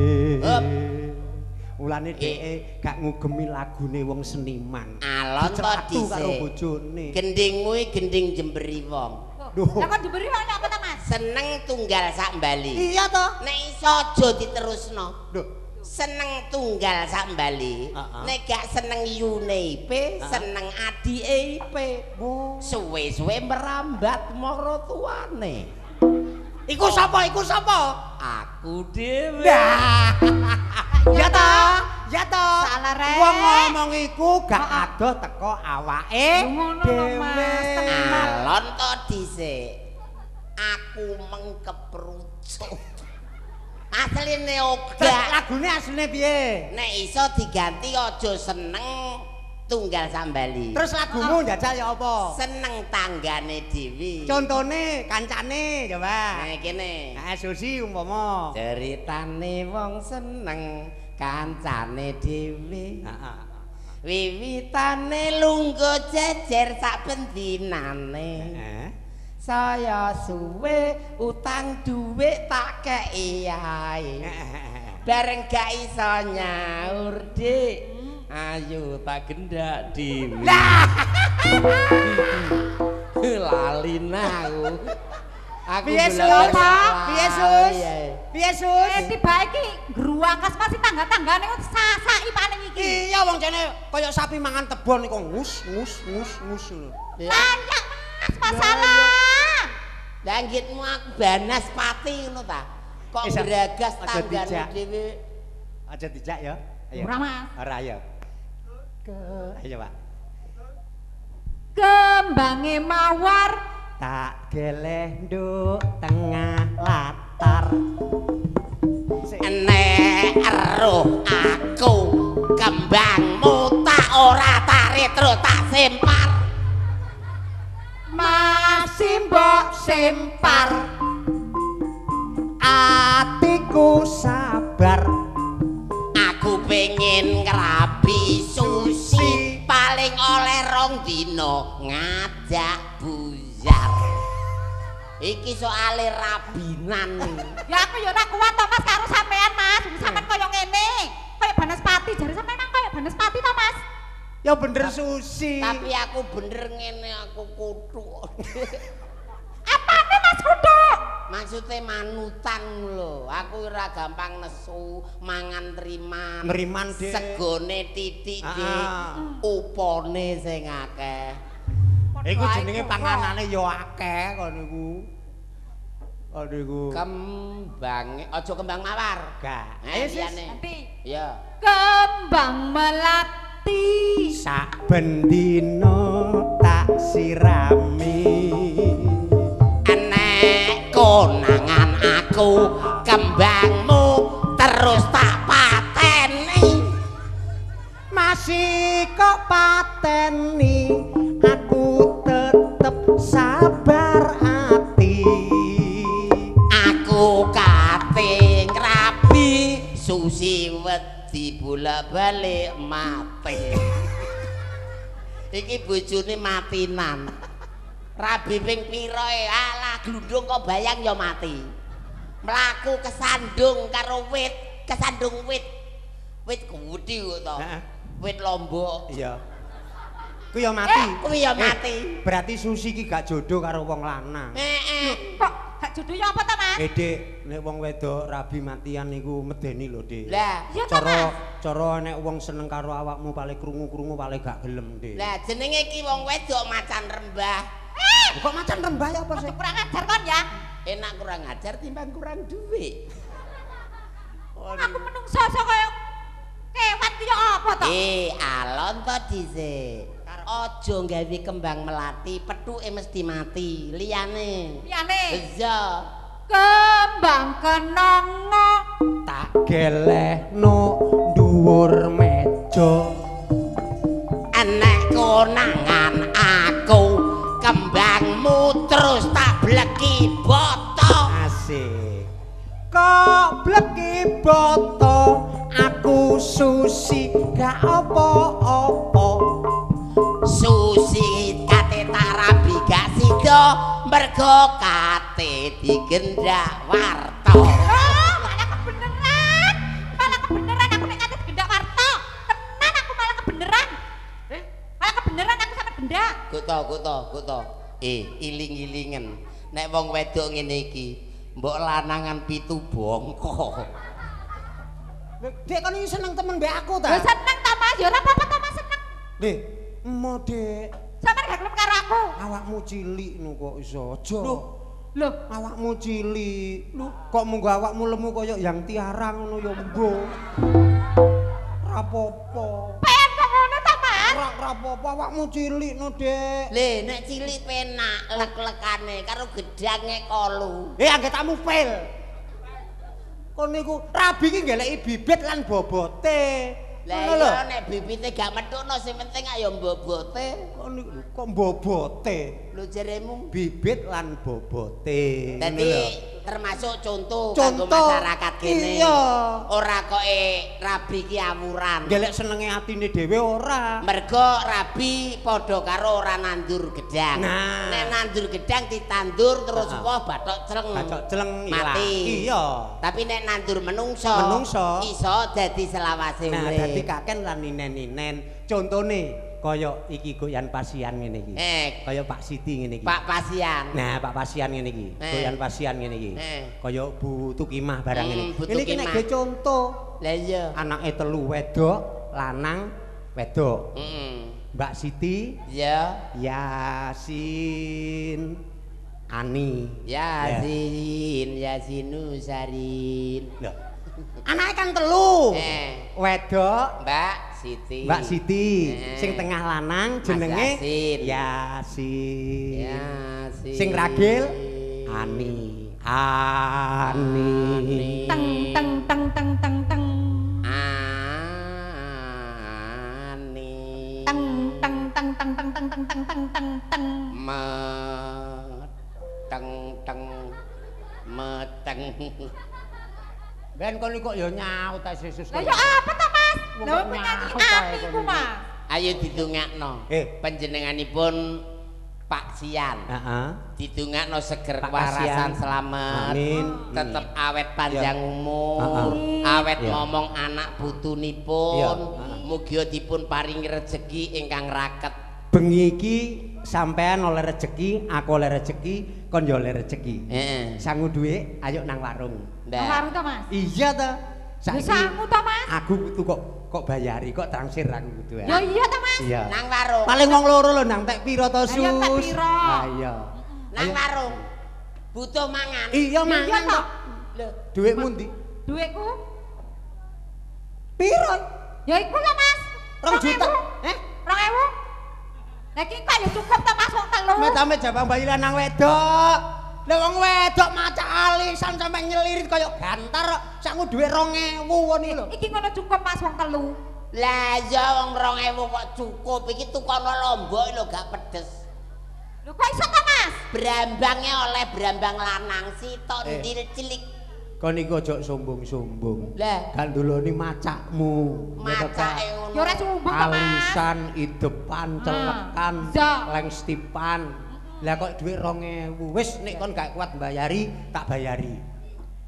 Mulane dheke gak ngugemi lagune wong seniman. Alon to Dicelatu karo dhisik. bojone. Gendingmu iki gending jemberi wong. Duh. Lah kok jemberi wong apa ta, Mas? Seneng tunggal sak bali. Iya toh. Nek iso aja diterusno. Duh. Seneng tunggal sak bali. Nek gak seneng yune Ipe, seneng adike Ipe. Suwe-suwe merambat mara tuane. Iku sapa? Iku sapa? Aku dhewe. Ya toh, ya toh. Salah rek. Wong ngomong iku gak adoh teko awake dhewe. Alon to dhisik. Aku mengkeprucut. Asline Terus ora. lagune asline piye? Nek iso diganti aja seneng tunggal sambali. Terus lagumu njajal ya apa? Seneng tanggane dhewe. Contone kancane coba. Nah kene. Nah, Susi umpama. Ceritane wong seneng kancane dhewe. Heeh. Wiwitane lungguh jejer sak bendinane. Heeh. Saya suwe utang dhuwit tak kei ae. Bareng gak iso nyaur, Dik. Ayo tak gendak dhewe. Lali aku. Aku Piye Sus? Piye Sus? Piye Sus? Tiba iki ngruwakas masih tangga-tanggane kok sasaki paling iki. Iya wong jane kaya sapi mangan tebon iku ngus ngus ngus ngus ngono. Layak Mas masalah. Lah nggitmu aku banaspati ngono ta. Kok gragas tanggane dhewe. Aja dijak ya. Ayo. Ora Mas. Ora ya. Ayo Pak. Kembange mawar tak geleh nduk tengah latar. Enek eruh aku kembangmu tak ora tarik terus tak sempar. Masih mbok sempar. Atiku atiku sabar. Aku pengen ngrabi Susi paling oleh rong dina ngajak buyar. Iki soale rabinan. Ya aku ya ora kuat to Mas karo sampean Mas. Wong sampean kaya ngene. Kaya banaspati, jare sampean nang kaya banaspati to Mas. Ya bener Susi. Tapi aku bener ngene aku kuthuk. Apane Mas kuthuk? Maksudnya manutan lho. Aku ora gampang nesu, mangan triman. Nriman, Dik. Segone titik, Dik. Ah. Upone sing akeh. Iku jenenge panganane ya akeh kon niku. Kon niku. Kembange aja kembang mawar. Gak. Eh, Ayo sis. liyane. Nanti Ya. kembang melati. Saben dina tak sirami. Enek konangan aku kembangmu terus tak pateni. Masih kok pateni, aku tetep sabar ati. Aku kate ngrabi Susi wedi bolak-balik mati. Iki bojone matinan. Rabi ping pira e? Alah glundung kok bayang ya mati. Mlaku kesandung karo wit, kesandung wit. Wit gedhi kok to. Heeh. Wit lombok. Iya. Kuwi ya mati. Kuwi ya mati. Berarti Susi ki gak jodoh karo wong lanang. Heeh. Kok gak jodoh ya apa to Mas? Eh Dik, nek wong wedok rabi matian niku medeni lho, Dik. Lah, Iya to Cara Mas. cara nek wong seneng karo awakmu paling krungu-krungu paling gak gelem, Dik. Lah jenenge iki wong wedok macan rembah. Kok macan rembah ya apa sih? Aja kurang ajar kon ya. Enak kurang ajar timbang kurang duit. Aku menungso so kaya kewan ki ya apa to? Eh, alon to dhisik. Aja gawe kembang melati, pethuke mesti mati. Liyane. Liyane. Iya. Kembang kenanga. Tak gelehno dhuwur meja. Enek konangan aku, kembangmu terus tak bleki boto. Asik. Kok bleki boto, aku Susi gak apa-apa. Susi kate tak rabi gak sida, mergo kate digendak warta. Oh, malah kebeneran. Malah kebeneran aku nek kate digendak warta. Tenan aku malah kebeneran. Eh? Malah kebeneran aku sampe gendak. Kuto, kuto, kuto. Eh, iling-ilingen. Nek wong wedok ngene iki, mbok lanangan pitu bongko. Lho, Dik kon iki seneng temen mbek aku ta? Ya seneng ta Mas, ya ora apa-apa ta Mas seneng. Dik, emo Dik. Sampeyan gak gelem karo aku. Awakmu cilik nu kok iso aja. Lho, lho, Awakmu cilik. Lho, kok munggo awakmu lemu kaya yang Tiara ngono ya mbo. Rapopo. pen kok ngono ta Mas? Ora rapopo awakmu cilik no, Dik. Le, nek cilik penak lek-lekane karo gedange kolu. Eh, anggetamu fail. Kon niku rabi ki ngeleki bibit lan bobote. Lah Ngono lho. iya nek bibite gak metukno sing penting ayo mbobote. Kon niku lho, kok bobote? Lho jeremu. Bibit lan bobote. Ngono Dadi lho. termasuk contoh kanggo Contoh. masyarakat kene. Iya. Ora kok rabi ki awuran. Ngelek senenge atine dhewe ora. Mergo rabi padha karo ora nandur gedang. Nah. Nek nandur gedang ditandur terus Heeh. woh bathok celeng. Bathok celeng ilang. Mati. Iya. Tapi nek nandur menungso, Menungso. iso dadi selawase Nah, urip. dadi kaken lan ninen-ninen. Contone kaya iki goyan pasian ngene iki. Kaya Pak Siti ngene iki. Pak Pasian. Nah, Pak Pasian ngene iki. Goyan pasian ngene iki. Kaya Bu Tukimah barang ngene. Bu Ngene iki nek Tukimah. ge contoh, Lah iya. anake telu wedok, lanang wedok. Heeh. Mbak Siti, Iya. Yasin, Ani. Yasin, Yasinu Sarin. Loh. Anake kan telu. Wedok, Mbak Siti. Mbak Siti, sing tengah lanang jenenge Yasin. Yasin. Yasin. Sing ragil Ani. Ani. Teng teng teng teng teng teng. Ani. Teng teng teng teng teng teng teng teng teng teng teng. Me teng teng meteng. Ben kon kok ya nyaut ta Yesus. Lah ya apa ta, Mas? Lah penyanyi api iku, Mas. Ayo didongakno. Panjenenganipun Pak Sian. Heeh. Didongakno seger Pak kewarasan Kasian. Selamat. Amin. Tetep awet panjang umur, awet momong anak putunipun. Mugi dipun paringi rejeki ingkang raket. Bengi iki sampean oleh rejeki, aku oleh rejeki, kon yo oleh rejeki. Heeh. Sangu dhuwit, ayo nang warung. Nang warung ta, Mas? Iya ta. Ya sangu ta, Mas? Aku kudu kok bayari, kok transfer aku kudu. Ya iya ta, Mas? Iya. Nang warung. Paling wong loro lho nang tek piro to, Sus? Lah iya, tek piro? Lah iya. Nang warung. Butuh mangan. Iya mangan Iya to. Lho, Dhuwitmu ndi? Dhuwitku? Piro? Ya iku lho, Mas. 2 juta. Eh? 2000. Lah iki kok ya cukup ta, Mas, wong telu. Met-met jabang bayi lanang wedok. Lah wong wedok macak alisan sampe nyelirit kaya gantar kok. Sakmu dhuwit 2000 ngono lho. Iki ngono cukup, Mas, wong telu. Lah iya wong 2000 kok cukup. Iki tukono lombok lho gak pedes. Lho kok iso ta, Mas? Brambangnya oleh brambang lanang sitok ndil cilik. Kon iku aja sombong-sombong. Lah. Gak nduloni macakmu. Macake ngono. Ya ora sombong ta, Mas. Alisan, idepan, celekan, lengstipan. Lah kok dhuwit 2000. Wis nek kon gak kuat mbayari, tak bayari.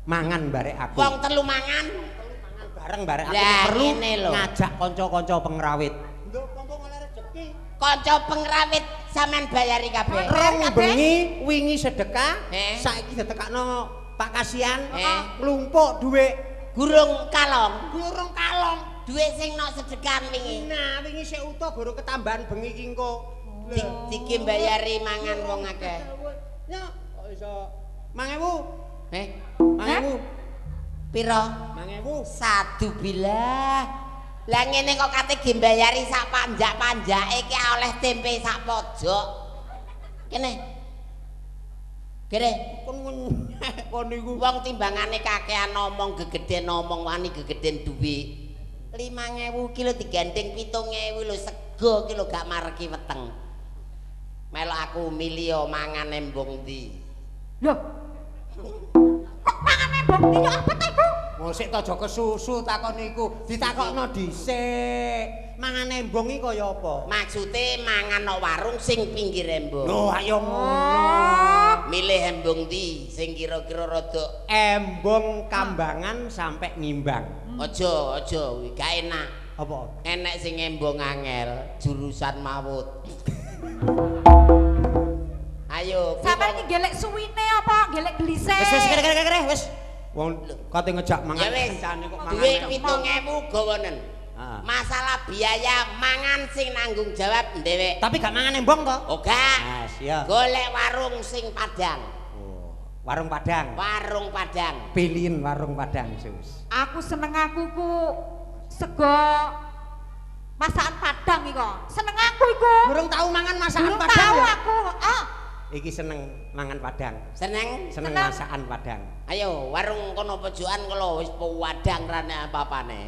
Mangan barek aku. Wong telu mangan. Bareng barek aku Lah, perlu ngajak kanca-kanca pengrawit. Lho, pompong oleh rejeki. Kanca pengrawit sampean bayari kabeh. Rong bengi wingi sedekah, saiki ditekakno Pak Kasian, nglumpuk dhuwit Gurung kalong. Gurung kalong. Dhuwit sing nok sedekahan wingi. Nah, wingi sik utuh gurung ketambahan bengi iki engko. Diki mbayari mangan wong akeh. Ya, kok iso 5000? Eh, 5000. Piro? 5000. Sadu bilah. Lah ngene kok kate ge mbayari sak panjak-panjake iki oleh tempe sak pojok. Kene. Kene kon kon niku wong timbangane kakean omong gegeden omong wani gegeden dhuwit. 5000 ki lho digandeng 7000 lho sego ki lho gak mareki weteng. Melok aku milih mangan embong ndi. Lho. Kok mangan embong ndi ya apa ta iku? Mosik to aja kesusu takon iku, ditakokno dhisik. Mangan embong iki kaya apa? Maksude mangan nok warung sing pinggir embong. Lho ayo ngono. Milih embong ndi sing kira-kira rada embong Kambangan sampai Ngimbang. Aja, aja kuwi gak enak. Apa? Enek sing embong angel jurusan mawut. Ayo, sampeyan iki gelek suwine apa gelek gelise? Wis wis kere-kere wis. Wong kate ngejak mangan ya wis. kancane kok mangan. Duit 7000 gawanen. Masalah biaya mangan sing nanggung jawab dhewek. Tapi gak mangan embong to? Oh gak. Nah, siap. Golek warung sing Padang. Oh, warung Padang. Warung Padang. Pilihin warung Padang, Sus. Aku seneng aku ku sego masakan Padang iku. Seneng aku iku. Durung tau mangan masakan Durung Padang. Tau ya? aku. Ah. Iki seneng mangan Padang. Seneng? Seneng masakan Padang. Ayo, warung kono pojokan kalau wis Padang rane apa-apane.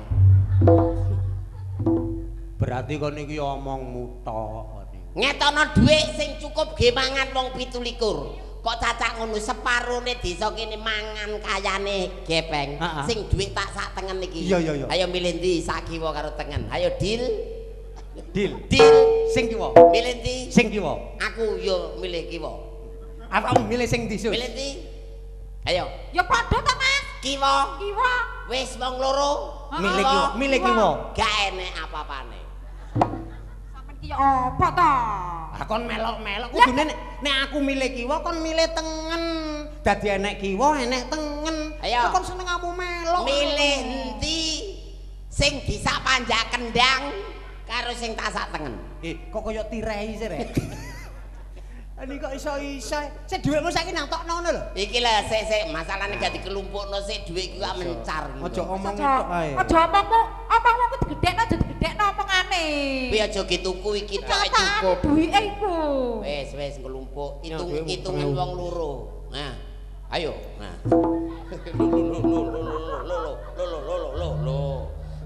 Berarti kon iki omongmu tok niku. Ngetono dhuwit sing cukup ge mangan wong 27. Kok cacak ngono separone desa kene mangan kayane gepeng. Sing dhuwit tak sak tengen iki. Iya, iya, iya. Ayo milih ndi sak kiwa karo tengen. Ayo deal. Deal. Deal. Sing kiwa. Milih ndi? Sing kiwa. Aku yo milih kiwa. Apa milih sing ndi, Sus? Milih ndi? Ayo. Ya padha ta, Mas? Kiwa. Kiwa. Wis wong loro. Milih kiwa, milih kiwa. Gak enek apa-apane. Sampeyan ki apa ta? Ah kon melok-melok kudune nek aku milih kiwa kon milih tengen. Dadi enek kiwa, enek tengen. Ayo. Kon seneng kamu melok. Milih endi sing disak panjak kendang karo sing tak sak tengen. Eh, kok koyo tirei sih rek. Ini kok iso-iso. Sik dhuwitmu saiki nang tokno ngono lho. Iki lah sik-sik masalahne gak dikelumpukno sik dhuwit iki kok mencar. Aja omong tok ae. Aja omongmu, omongmu ku digedhekno aja digedhekno omongane. Kuwi aja dituku iki tok cukup. Duwike iku. Wis wis nglumpuk, hitung-hitungan wong loro. Nah. Ayo. Nah. Lo lo lo lo lo lo.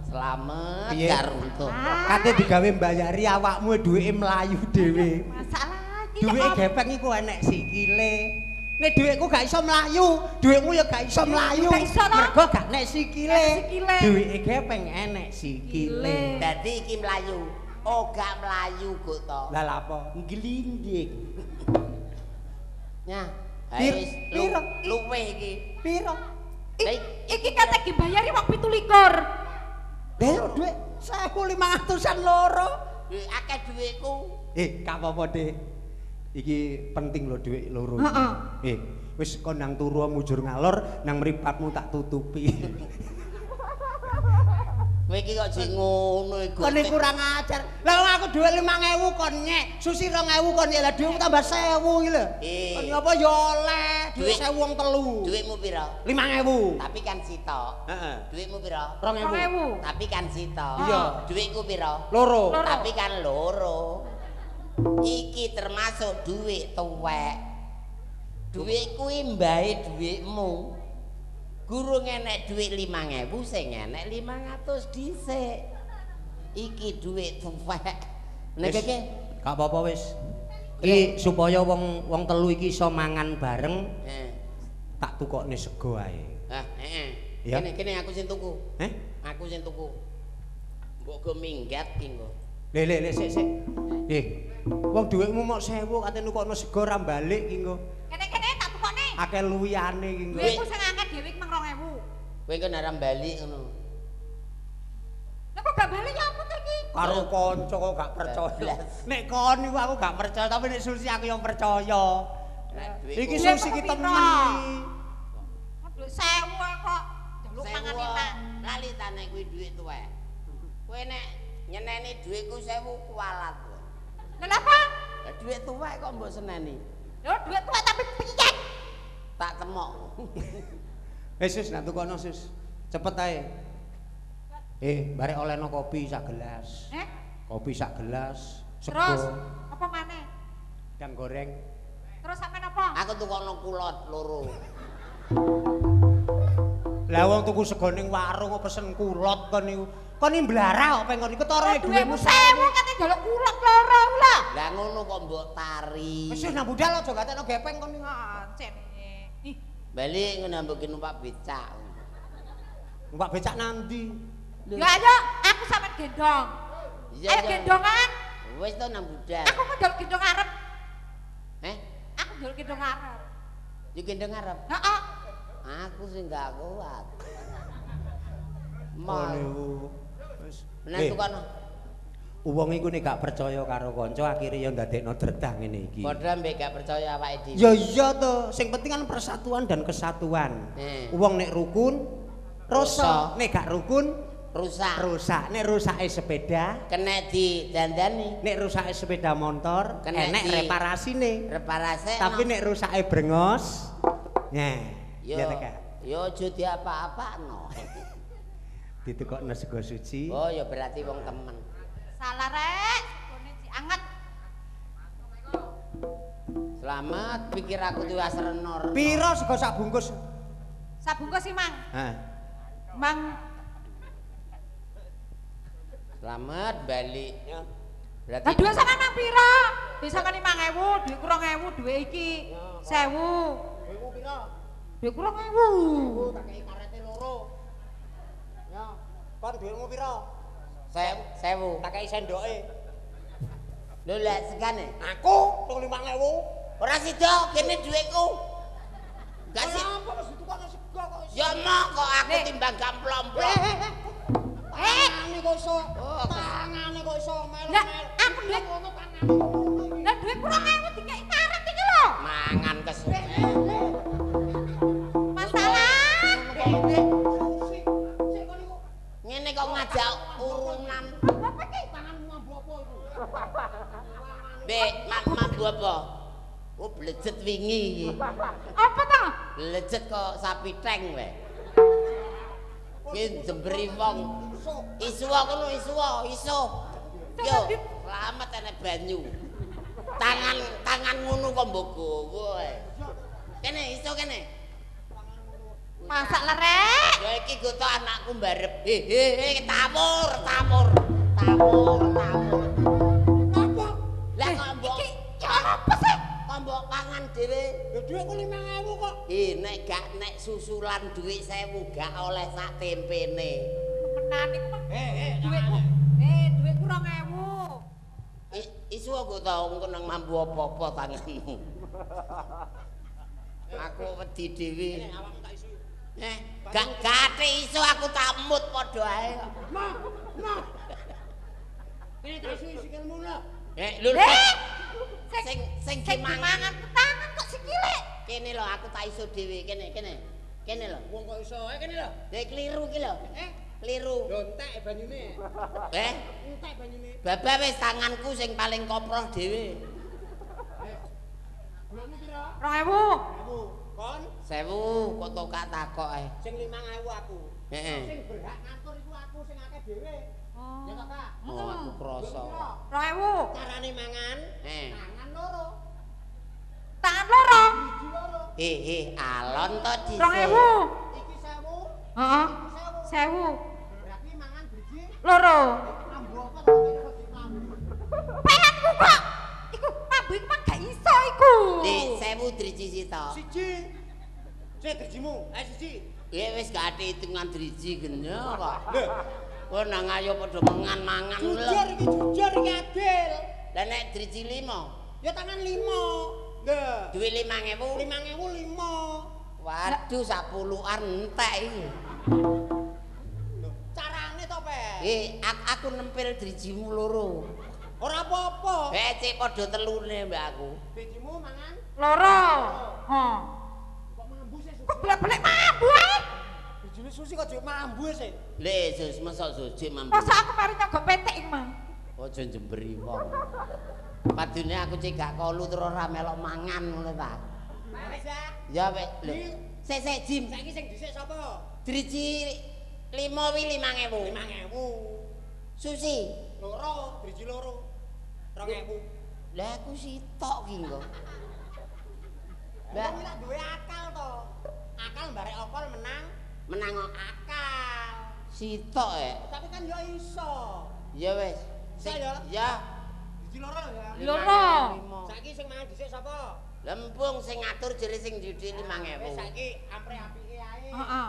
Selamat karunto. Kate digawe mbayari awakmu duwike mlayu dhewe. Masalah duwike gepeng iku enek sikile, Nek dhuwitku gak iso mlayu, dhuwitmu ya gak iso mlayu. Mergo gak nek sikile. Dhuwite gepeng enek sikile. Dadi iki mlayu. Oh gak mlayu kok to. Lah lha apa? Glinding. Nyah, wis piro? Luweh iki. Piro? Iki kate dibayari wong 27. Lha yo dhuwit 1500-an loro. Akeh dhuwitku. Gak apa-apa, Dik. Iki penting lho dhuwit loro. Heeh. Wis kon nang turu mujur ngalor nang mripatmu tak tutupi. Kowe iki kok jek ngono iku. Kon kurang ajar. Lah aku dhuwit 5000 kon nyek, Susi 2000 kon nyek. Lah dhuwitmu tambah 1000 iki lho. Kon apa ya oleh dhuwit 1000 wong telu. Dhuwitmu pira? 5000. Tapi kan sitok. Heeh. Dhuwitmu pira? 2000. Tapi kan sitok. Iya. Dhuwitku pira? Loro. Tapi kan loro. Iki termasuk dhuwit tuwek. Dhuwit kuwi mbahe dhuwitmu. Guru ngenek dhuwit 5000 sing enek 500 dhisik. Iki dhuwit tuwek. Nek iki gak apa-apa wis. Iki supaya wong telu iki iso mangan bareng. Tak tukokne sego ae. Hah, heeh. Kene kene aku sing tuku. Heh? Aku sing tuku. Mbok go minggat ki engko. Le le le sik sik. Wong dhuwitmu mok 1000 kate nukokno sego ra balik ki engko. Kene-kene tak tukokne. Akeh luwihane ki engko. Dhuwitku sing akeh dhewe iki mang 2000. Kowe engko nek balik ngono. Lah kok gak balik ya apa to iki? Karo kanca kok gak percaya. Nek kon niku aku gak percaya, tapi nek Susi aku yang percaya. Iki Susi ki temen iki. Dhuwit 1000 kok njaluk mangan enak. Lali ta nek kuwi dhuwit tuwek. Kowe nek nyeneni dhuwitku 1000 kualat. Lha apa? Lah dhuwit tuwek kok mbok seneni. Lho dhuwit tuwek tapi piye? Tak temok. Wis Sus, nak tukono Sus. Cepet ae. Barek olehno kopi sak gelas. Kopi sak gelas, sego. Terus apa maneh? Udang goreng. Terus sampean apa? Aku tukokno kulot loro. Lah wong tuku sego ning warung kok pesen kulot kon niku. Kon iki mblarah kok pengkon iku ketara dhuwitmu 1000 kate njaluk kulot loro lho. Lah ngono kok mbok tari. Wis nang budal aja gatekno gepeng kon niku. Ancen. Ih, bali ngono mbok numpak becak. Numpak becak nandi? Ya ayo, aku sampean gendong. Ayo gendongan. Wis to nang budal. Aku mau njaluk gendong arep. Heh? Aku njaluk gendong arep. Yo gendong arep? Heeh. Aku sing gak kuat. Mau. Wis. Nek tukono. Wong iku nek gak percaya karo kanca akhire ya ndadekno dredah ngene iki. Padha mbek gak percaya awake dhewe. Ya iya to, sing penting kan persatuan dan kesatuan. Wong nek rukun rasa, nek gak rukun rusak. Rusak. Nek rusake sepeda kena didandani. Nek rusake sepeda motor enek reparasine. Reparase. Tapi nek rusake brengos, nah, ya teka. Ya aja diapa-apakno. Ditukokno sego suci. Oh ya berarti wong temen. Salah rek, segone ci anget. Selamat, pikir aku tiwas renor. Piro sego sak bungkus? Sak bungkus sih, Mang. Hah. Mang. Selamat balik. Ya. Berarti lah dhuwit sampean mang piro? Dhuwit sampean 5000, dhuwitku 2000, dhuwit iki 1000. Dhuwitmu piro? Dhuwitku 2000. Tak kei karete loro. Ya. Kon dhuwitmu piro? 1000. Tak kei sendoke. Lho lek segane? Aku 5000. Ora sida kene dhuwitku. Gak sih. Apa wis ditukokno sego kok. Ya mok kok aku timbang gamplong-plong. Tangane kok iso. Tangane kok iso melu. Lah aku dhuwit ngono tangane. Lah dhuwit 2000 dikeki karet iki lho. Mangan kesuwen. Masalah. Ngene kok ngajak urunan. Apa iki? Tanganmu mambu apa iku? Mbek, mambu apa? Oh, blejet wingi iki. Apa to? Blejet kok sapi teng wae. Ki jemberi wong. Isuwa kono isuwa, iso. Yo, slamet enek banyu. Tangan tangan ngono kok mbok gowo ae. Kene iso kene. Masak lerek. Ya iki goto anakku mbarep. He he he tawur, tawur. Tawur, tawur. Apa? Lah kok mbok iki apa sih? Kok mbok pangan mangan dhewe. Lho dhuwitku 5.000 kok. Nek gak nek susulan dhuwit 1.000 gak oleh sak tempene. Temenan iku mah. Dhuwitku. Dhuwitku 2.000. Isu aku tau engko nang mambu apa-apa tanganmu. Aku wedi dhewe. Awakmu tak isu. Gak gate iso aku tak mut padha ae. Ma, ma. Kene tak isu sikilmu lho. Lho. Sing Sing sing dimangan dimangan tangan kok sikile. Kene lho aku tak iso dhewe kene kene. Kene lho. Wong kok iso ae kene lho. Lha kliru ki lho. Kliru. Lho entek banyune. Entek banyune. Babah wis tanganku sing paling koproh dhewe. Gulane pira? 2.000. 1.000. Kon 1.000 kok tokak takok ae. sing 5.000 aku. Heeh. Sing berhak ngatur iku aku sing akeh dhewe. Oh. Ya toh, Kak? Oh, aku krasa. 2.000. Carane mangan, tangan loro. Tangan loro. Biji loro. Alon to dhisik. 2.000. Iki 1.000. Heeh. Iki 1.000. 1.000. Berarti mangan biji Loro. mambu apa to kene kok mambu. Penganku kok. Iku mambu iku mah gak iso iku. Dik 1.000 driji sitok. Siji. Sik drijimu. Ayo siji. Ya wis gak ate hitungan driji gene kok. Lho, Kowe nang ayo padha mangan-mangan lho. jujur iki jujur iki adil. Lah nek driji 5, Ya tangan 5. Lho, duit 5.000. 5.000 5. Waduh sak puluhan entek iki. Lho, carane to, Pe? Aku nempel drijimu loro. Ora apa-apa. Cek padha telune mbak aku. Drijimu mangan Loro. Heh. kok mambu sih Sus? Kok bolak-balik mambu ae. Drijine Susi kok jek mambu sih. Le Sus, mosok Sus jek mambu. Masa aku mari nyogok petek iki mang. Aja njemberi wong. Padune aku cek gak kolu terus ora melok mangan ngono ta. Wis ya. Ya wek lho. Sik sik Jim. Saiki sing dhisik sapa? Driji 5 wi 5.000. 5.000. Susi. Loro, driji loro. 2.000. Lah aku sitok ki engko. Lah wong lak duwe akal to. Akal mbarek okol menang Menang kok akal. sitok e. Tapi kan yo iso. Ya wis. Iso ya? Ya. Driji loro ya. Loro. Saiki sing mangan dhisik sapa? Lempung sing ngatur jere sing judhi 5.000. Wis saiki ampre apike ae. Heeh.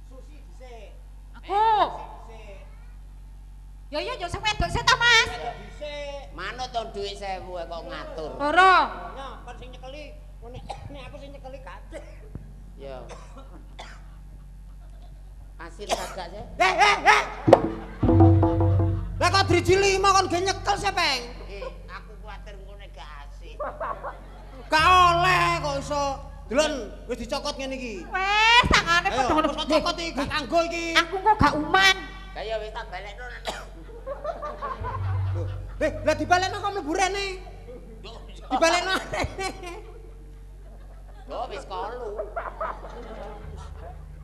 Susi dhisik. Aku. Susi dhisik. Ya ya ya sing wedok sik ta, Mas. Wedok dhisik. Manut to dhuwit 1.000 kok ngatur. Loro. Yo, kon sing nyekeli, nek aku sing nyekeli gak. Ya. Asin kagak sih? Lah kok driji 5 kon ge nyekel sih, Peng? Aku kuwatir engko nek gak asin. Gak oleh kok iso. Delon wis dicokot ngene iki. Wes tangane Ayo, padha ngono. wis cokot iki gak kanggo iki. Aku kok gak uman. Lah ya wis tak balekno nang. Lho, lah dibalekno kok mlebu rene. Dibalekno rene. Lho wis kolu.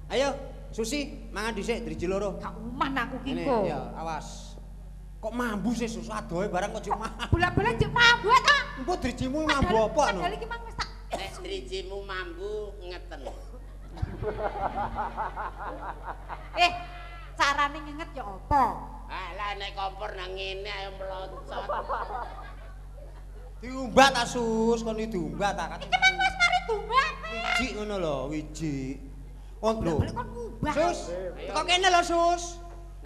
Ayo, Susi, mangan dhisik driji loro. Gak uman aku ki Ngene, kok. ya, awas. Kok mambu sih susu adohe barang kok jek mambu. Bolak-balik jek mambu ta. Engko drijimu mambu apa no? Padahal iki mang wis tak Nek drijimu mambu ngeten. Carane ngenget ya apa? Alah nek kompor nang ngene ayo meloncot. Diumbah ta Sus, kon iki diumbah ta. Iki mang wis mari diumbah. Wiji ngono lho, wiji. Kon lho. Bolak-balik kon ngubah. Sus, teko kene lho Sus.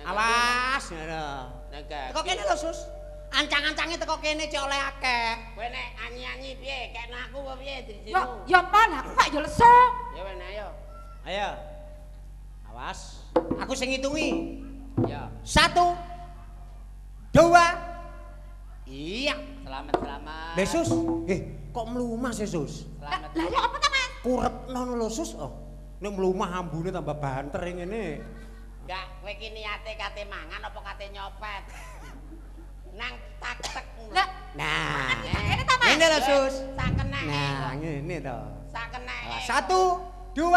Awas ngono. Nang Teko kene lho Sus. Ancang-ancange teko kene cek oleh akeh. Kowe nek anyi-anyi piye? Kekno aku apa piye drijimu? Ya ya mon aku kok ya lesu. Ya wis ayo. Ayo. Awas. Aku sing ngitungi. Ya. 1 2 Iya. Selamat selamat. Lah Sus, kok mlumah sih Sus? Selamat. Lah ya apa ta Mas? Kurepno lho Sus. Oh, nek mlumah ambune tambah banter ngene. Enggak, kowe iki niate kate mangan apa kate nyopet? Nang tak-tek. Lah Nah. ngene ta Mas? Ngene lho Sus. Sakenake. Nah, ngene to. Sakenake. 1 2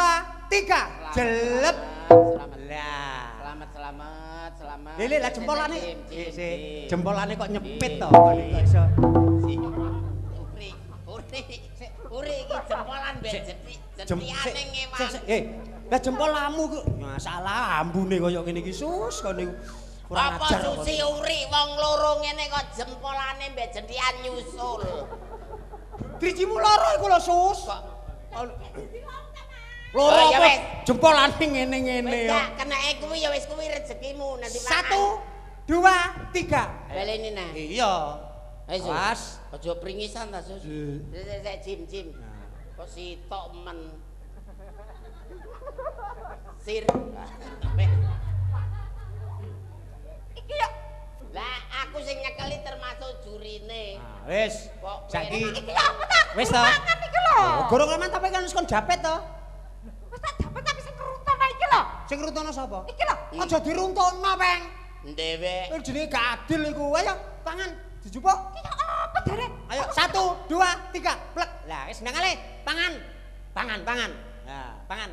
3. Jelep. Selamat. Lah. Selamat selamat selamat. Lele lah jempolane. Sik, Jempolane kok nyepit to, kok iso. Uri, uri, uri iki jempolan mbek jethik, jethikane ngewan. Lah jempolamu ku masalah ambune koyo ngene iki Sus kon niku. Kurang Apa ajar. Susi uri wong loro ngene kok jempolane mbek jenthikan nyusul. Drijimu loro iku lho, Sus. Loro Oh, ya apa? wis. Jempolane ngene-ngene Wis ya. gak kenake kuwi ya wis kuwi rezekimu nanti mangan. 1 2 3. Baleni nah. Iya. Ayo, Sus. Awas. Aja pringisan ta, Sus. L. Sik sik jim jim. Kok sitok men. Sir. Iki yo Lah aku sing nyekeli termasuk jurine. Nah, wis. Kok Saiki iki yo apa ta? Wis ta? Mangan iki lho. Oh, gorong aman tapi kan wis kon japet to. Wis tak japet tapi sing keruntono iki lho. Sing runtono sapa? Iki lho. Aja diruntono, Peng. Dhewe. Kuwi jenenge gak adil iku. Ayo, pangan dijupuk. Iki yo apa derek? Ayo, 1 2 3, plek. Lah wis ndang ale, pangan. Pangan, pangan. Nah, pangan.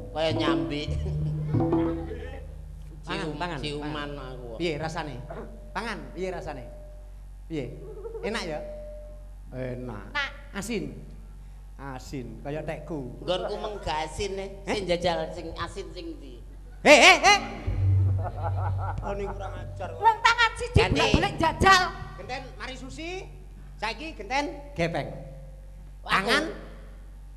Kaya nyambi. Pangan, pangan. Ciuman aku. Piye rasane? Pangan, piye rasane? Piye? Enak ya? Enak. Nak. Asin. Asin, kaya tekku. Nggonku menggasin e. Sing jajal sing asin sing ndi? Hei, hei, hei. Oh, ini kurang ajar kok. Wong tangan siji Ganti. bolak-balik jajal. Genten mari Susi. Saiki genten gepeng. Tangan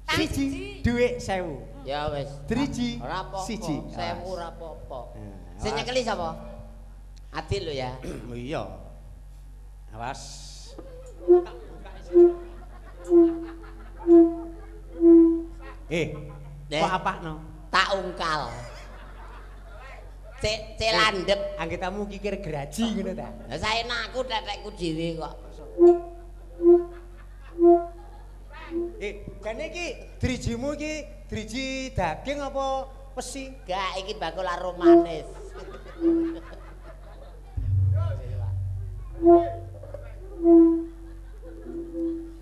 Tangan siji, siji. dhuwit 1000. Ya wis. Driji Ora apa-apa. siji. 1000 ora apa-apa. Nah, Sing awas. nyekeli sapa? Adil lho ya. Iya. Awas. Eh, Eh. kok apakno? Tak ungkal. Cek cek landhep. Anggitamu kikir geraji ngono ta? Lah saenakku tetekku dhewe kok. Eh, jane iki drijimu iki driji daging apa besi? Gak iki bakul aromanis.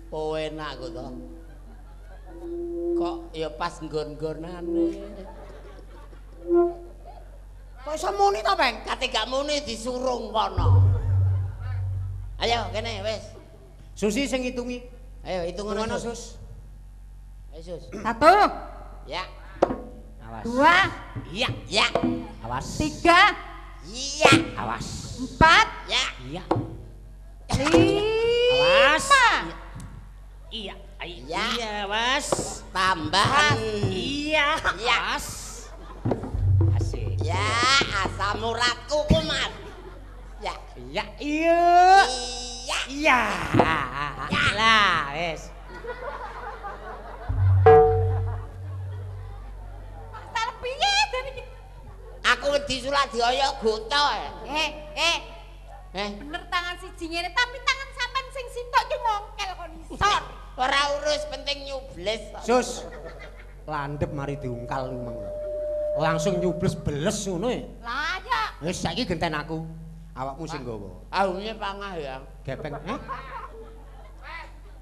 Oh enak kok to. Kok ya pas nggon-nggonane. Kok iso muni to, Peng? Kate gak muni disurung kono. Ayo kene wis. Susi sing ngitungi. Ayo hitung Ngono, ngono Sus. Sus. Ayo Sus. 1 Ya. Awas. 2 Iya. Ya. Awas. 3 Iya. Awas. 4 Ya. Iya. 5. Awas. Iya. Iya. Iya, awas. Tambahan. Iya. Iya. Awas. Asik. Ya, asam uratku kumat. Ya. Iya. Iya. Iya. Iya. Lah, wis. Pasal piye jane iki? Aku wedi sulak dioyok goto. Eh, eh, Eh, bener tangan siji ngene tapi tangan sampean sing sitok iki ngongkel kon isor. ora urus penting nyubles. Sus. Landhep mari diungkal lumeng. Langsung nyubles beles ngono ya. Lah ya. Wis saiki genten aku. Awakmu sing nggawa. Ahune pangah ya. Gepeng, heh?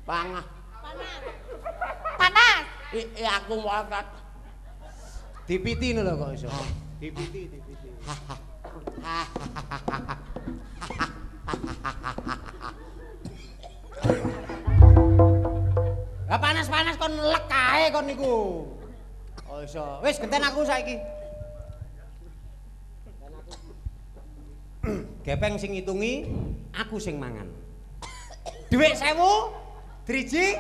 Pangah. Panas. Panas. I, aku motot. Dipiti lho kok iso. Dipiti, dipiti. Lah panas-panas kon lek kae kon niku. Oh iso. Wis genten aku saiki. Gepeng sing ngitungi, aku sing mangan. Dhuwit 1000, driji.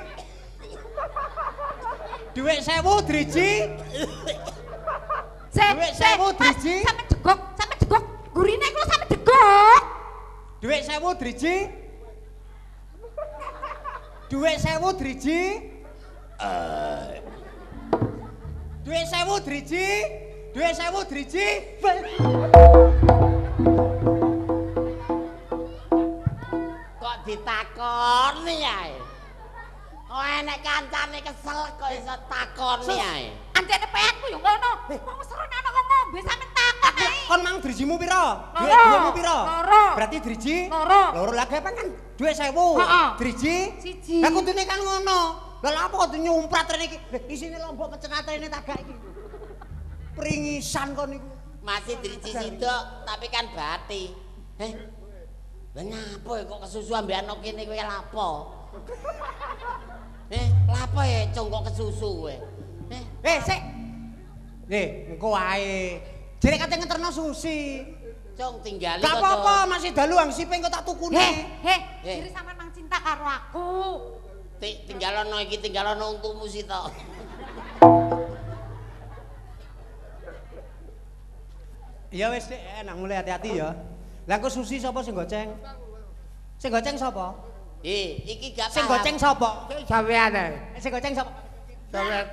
Dhuwit 1000 driji. Sik, Dhuwit sik, 1000 Mas, driji. Sampe jegok, sampe jegok. Gurine iku lho sampe jegok. Dhuwit 1000 driji. Dhuwit 1000 driji. Dhuwit 1000 driji. Dhuwit 1000 driji. Kok ditakoni ae? Oh enek kancane kesel kok iso takoni ae. Anjene peanku yo ngono. Wong seru nek ana wong ngombe sampe takon ae. Kon mang drijimu pira? Loro. Dhuwitmu pira? Loro. Berarti driji Loro. Loro lah gepeng kan dhuwit 1000. Heeh. Driji Siji. Lah kudune kan ngono. Lah lha apa kudu nyumprat rene iki? Lah isine lombok pecenat rene tagak iki. Pringisan kon niku. Masih driji sidok tapi kan bati. Eh. Lah nyapa ya kok kesusu ambekan kene kowe lapo? Eh, lapo ya cung kok kesusu kowe? Eh, Eh, sik. Eh, engko wae. Jere kate ngeterno Susi. cung tinggali Gak apa-apa, masih dalu ang sipe engko tak tukune. Heh, heh, Eh. jere sampean mang cinta karo aku. Tinggal ono iki, tinggal ono untumu sitok. Ya wis Dik, nang mulai hati-hati ya. Lah kok Susi sapa sing goceng? Sing goceng sapa? Iki gak sing goceng sapa? Sampean ae. Sing goceng sapa? Sampean.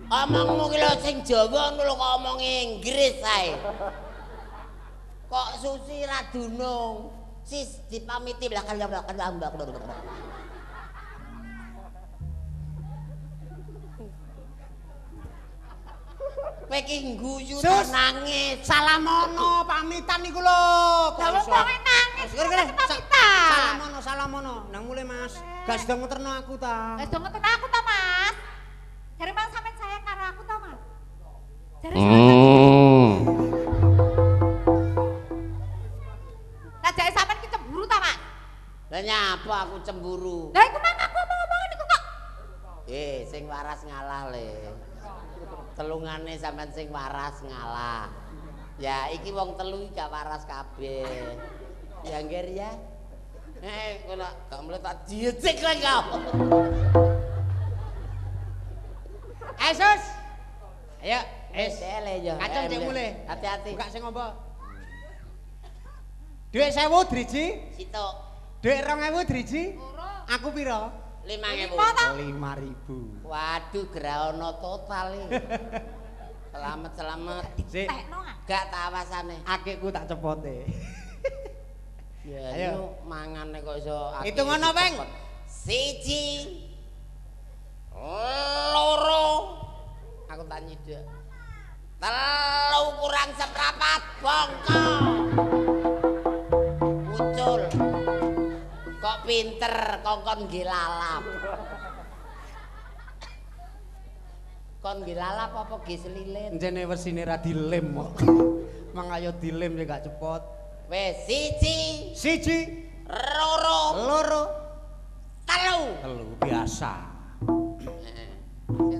Omongmu ki lho sing Jawa ngono lho kok omong Inggris ae. Kok Susi ra dunung. Sis dipamiti belakang-belakang. Kowe iki ngguyu to nangis. Salamono pamitan iku lho. Lah wong wonge nangis. Pamitan. Salamono, salamono. Nang mulih Mas. Gak sida ngeterno aku ta. Gak sida ngeterno aku ta, Mas. Jare mang sampean sayang karo aku ta, Mas. Jare sampean. Lah jare sampean ki cemburu ta, Mas? Lah nyapa aku cemburu? Lah iku mang aku omong-omongan iku kok. Sing waras ngalah le. Telungane sampean sing waras ngalah. Ya iki wong telu iki gak waras kabeh. Ya ngger ya. Kowe nak gak mulai tak diecik kowe kau. Ayo Sus. Ayo, wis. Kacung cek mulih. Hati-hati. Buka sing ombo. Dhuwit 1000 driji. Sitok. Dhuwit 2000 driji. Loro. Aku pira? 5.000. 5.000. Waduh, graono total iki. Selamat, selamat. Sik. Gak tak awasane. Akikku tak cepote. Ya, ayo mangane kok iso. Hitungono, Peng. 1 2 aku tak nyidek. 3 kurang seprapat bongko. Ucul. Kok pinter kongkon nggih lalap. Kon nggih lalap apa nggih selilin? Encene wesine ra dilem kok. Mang ayo dilem ya gak cepot. Wis 1 1 2 3 3 biasa. Heeh.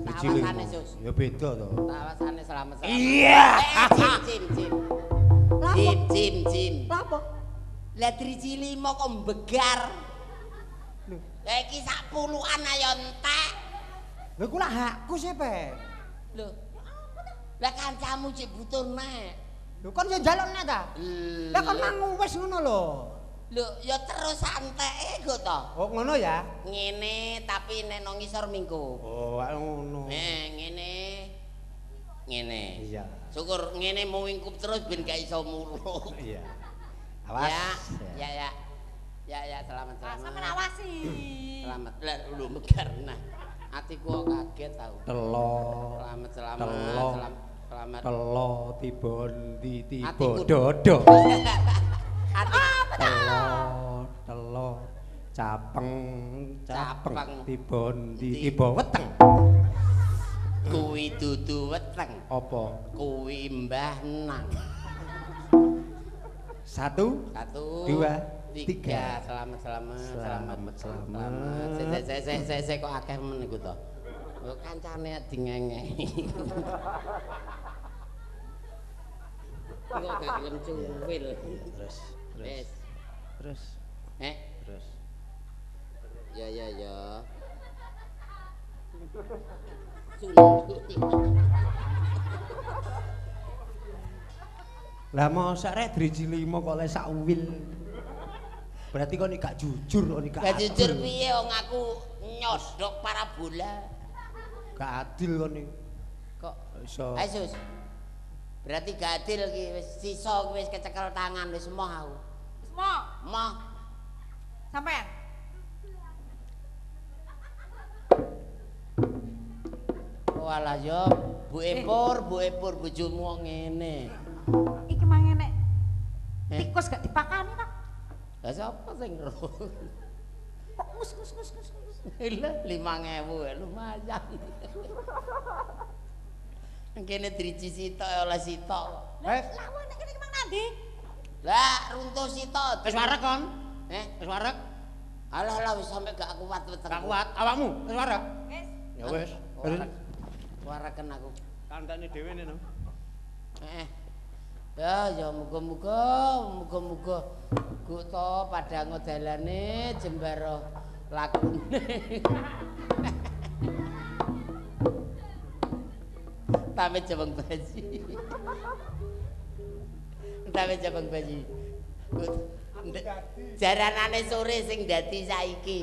Tak awasane Sus. Ya beda to. Tak awasane selamat. Iya. Cim cim. Cim cim cim. Lha apa? Lah driji 5 kok mbegar. Lho, lah iki sak puluhan ayo entek. Lho iku lak hakku sih, Pe. Lho. Lah kancamu cek butuh nek. Lho kon yo njaluk nek ta? Lah kon mang wis ngono lho. Lho ya terus enteke go to. Oh ngono ya. Ngene tapi nek nang ngisor minggu. Oh ngono. Ngene. Ngene. Iya. Syukur ngene mung ingkup terus ben gak iso muruk. Iya. Awas. Ya, ya, ya. Ya, ya, selamat, selamat. Sampeyan awasi. Selamat. Lah lho megar nah. Atiku kok kaget tau. Telo. Selamat, selamat, Telo. selamat, selamat. Telo tiba ndi tiba Atiku- dodo. Ati Telo, telo capeng, capeng Capeng. tiba ndi tiba weteng. kuwi dudu weteng. Apa? Kuwi Mbah Nang. 1 1 2 3. 3. Selamat, selamat, Selamat, selamat. Sik sik sik sik sik kok akeh men iku to. Kok kancane dingenge. Kok gak gelem cuwil. Terus, terus. Wis. Terus, terus. Ya ya ya. Sunduk. Lah mosok rek driji 5 kok oleh sak wil. Berarti kon gak jujur, kon gak Gak jujur adil. piye wong aku nyodok parabola. Gak adil kon iki. Kok Iso. Ayo Sus. Berarti gak adil iki wis sisa wis kecekel tangan wis emoh aku. Wis mo, Emoh. sampean. Walah yo, Bu Epur, bojomu kok ngene. Iki mang enek Eh? tikus gak dipakani ta? Lah sapa sing ro? Kok ngus ngus ngus ngus. ngus. Lah 5000 ya lumayan. Kene driji sitok oleh sitok. Lah lah nek kene iki mang nandi? Lah runtuh sitok. Wis wareg kon? Eh, Wis wareg? alah lah wis sampe gak kuat weteng. Gak kuat awakmu, wis wareg? Wis. Ya wis. Wareg. Waregen aku. Kandhane dhewe ne no. Heeh. Ya, ya muga-muga, muga-muga guk to padang dalane jembara Lakune. Tame jabang baji. Tame jabang baji. Jaranane sore sing dadi saiki.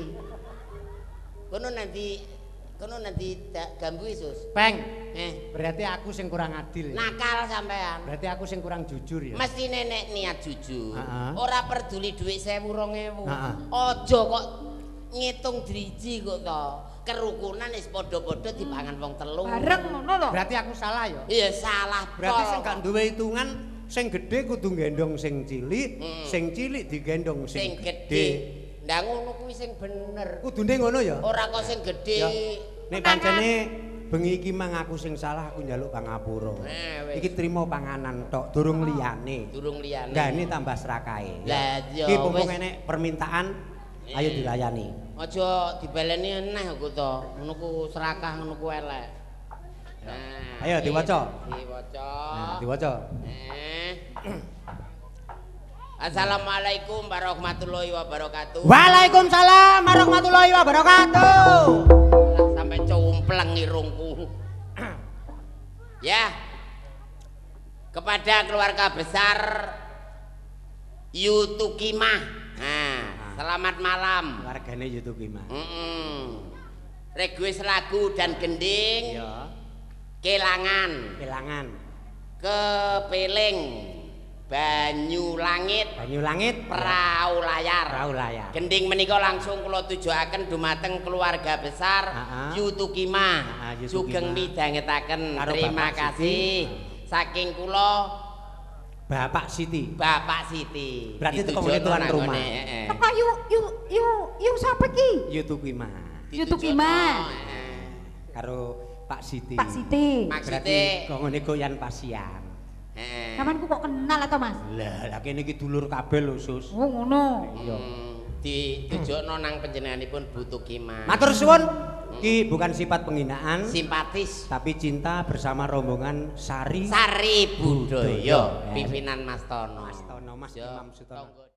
Kono nanti gambu Sus. Peng. Eh. Berarti aku sing kurang adil ya. Nakal sampean. Berarti aku sing kurang jujur ya. Mestine nek niat jujur, Heeh. ora peduli dhuwit 1000 2000. Heeh. Aja kok ngitung driji kok to. Kerukunan wis padha-padha dipangan wong telu. Bareng ngono lho. Berarti aku salah ya. Iya salah. Berarti pol. sing gak duwe hitungan sing gedhe kudu gendong sing cilik, sing cilik digendong sing sing gedhe. Ndak ngono kuwi sing bener. Kudune ngono ya. Ora kok sing gedhe. Ya. Nek pancene bengi iki mang aku sing salah aku njaluk pangapura. Wis. Iki trimo panganan tok, durung liyane. Durung liyane. Lah ini tambah serakae. Lah iya, Iki mumpung wis. enek permintaan, ayo dilayani. Aja dibaleni neh kok to. Ngono ku serakah ngono ku elek. Nah, Ayo, iki diwaca. Diwaca. Nah, diwaca. Eh. Assalamualaikum warahmatullahi wabarakatuh. Waalaikumsalam warahmatullahi wabarakatuh. Lah, sampai cumpleng irungku. Ya. Kepada keluarga besar Yutukimah. Nah, selamat malam. Wargane Yutukimah. Request lagu dan gending Iya. Kelangan, Kelangan. Kepeling, Banyu Langit, Banyu Langit, Perahu Layar. Perahu Layar. Gending menika langsung kula tujuaken dumateng keluarga besar Yutukimah. Yutukimah. Sugeng midhangetaken. Karo Terima Bapak kasih. Siti. Saking kula Bapak Siti. Bapak Siti. Berarti teko Ditujono ngene tuan nang rumah. ngene, heeh. Teko yu yu yu yu sapa iki? Yutukimah. Yutukimah. Heeh. Karo Pak Siti. Pak Siti. Maksudnya Berarti kok ngene goyan pasian. Heeh. Sampeyan ku kok kenal atau Mas? Lah, lah kene iki dulur kabeh lho, Sus. Oh ngono. Iya. Ditujokno nang panjenenganipun Bu Tukimah. Matur suwun. Ki bukan sifat penghinaan, Simpatis. tapi cinta bersama rombongan Sari Sari Budaya Budaya. pimpinan Mas Tono. Mas Tono, Mas Yo, Imam Sutono. tonggo.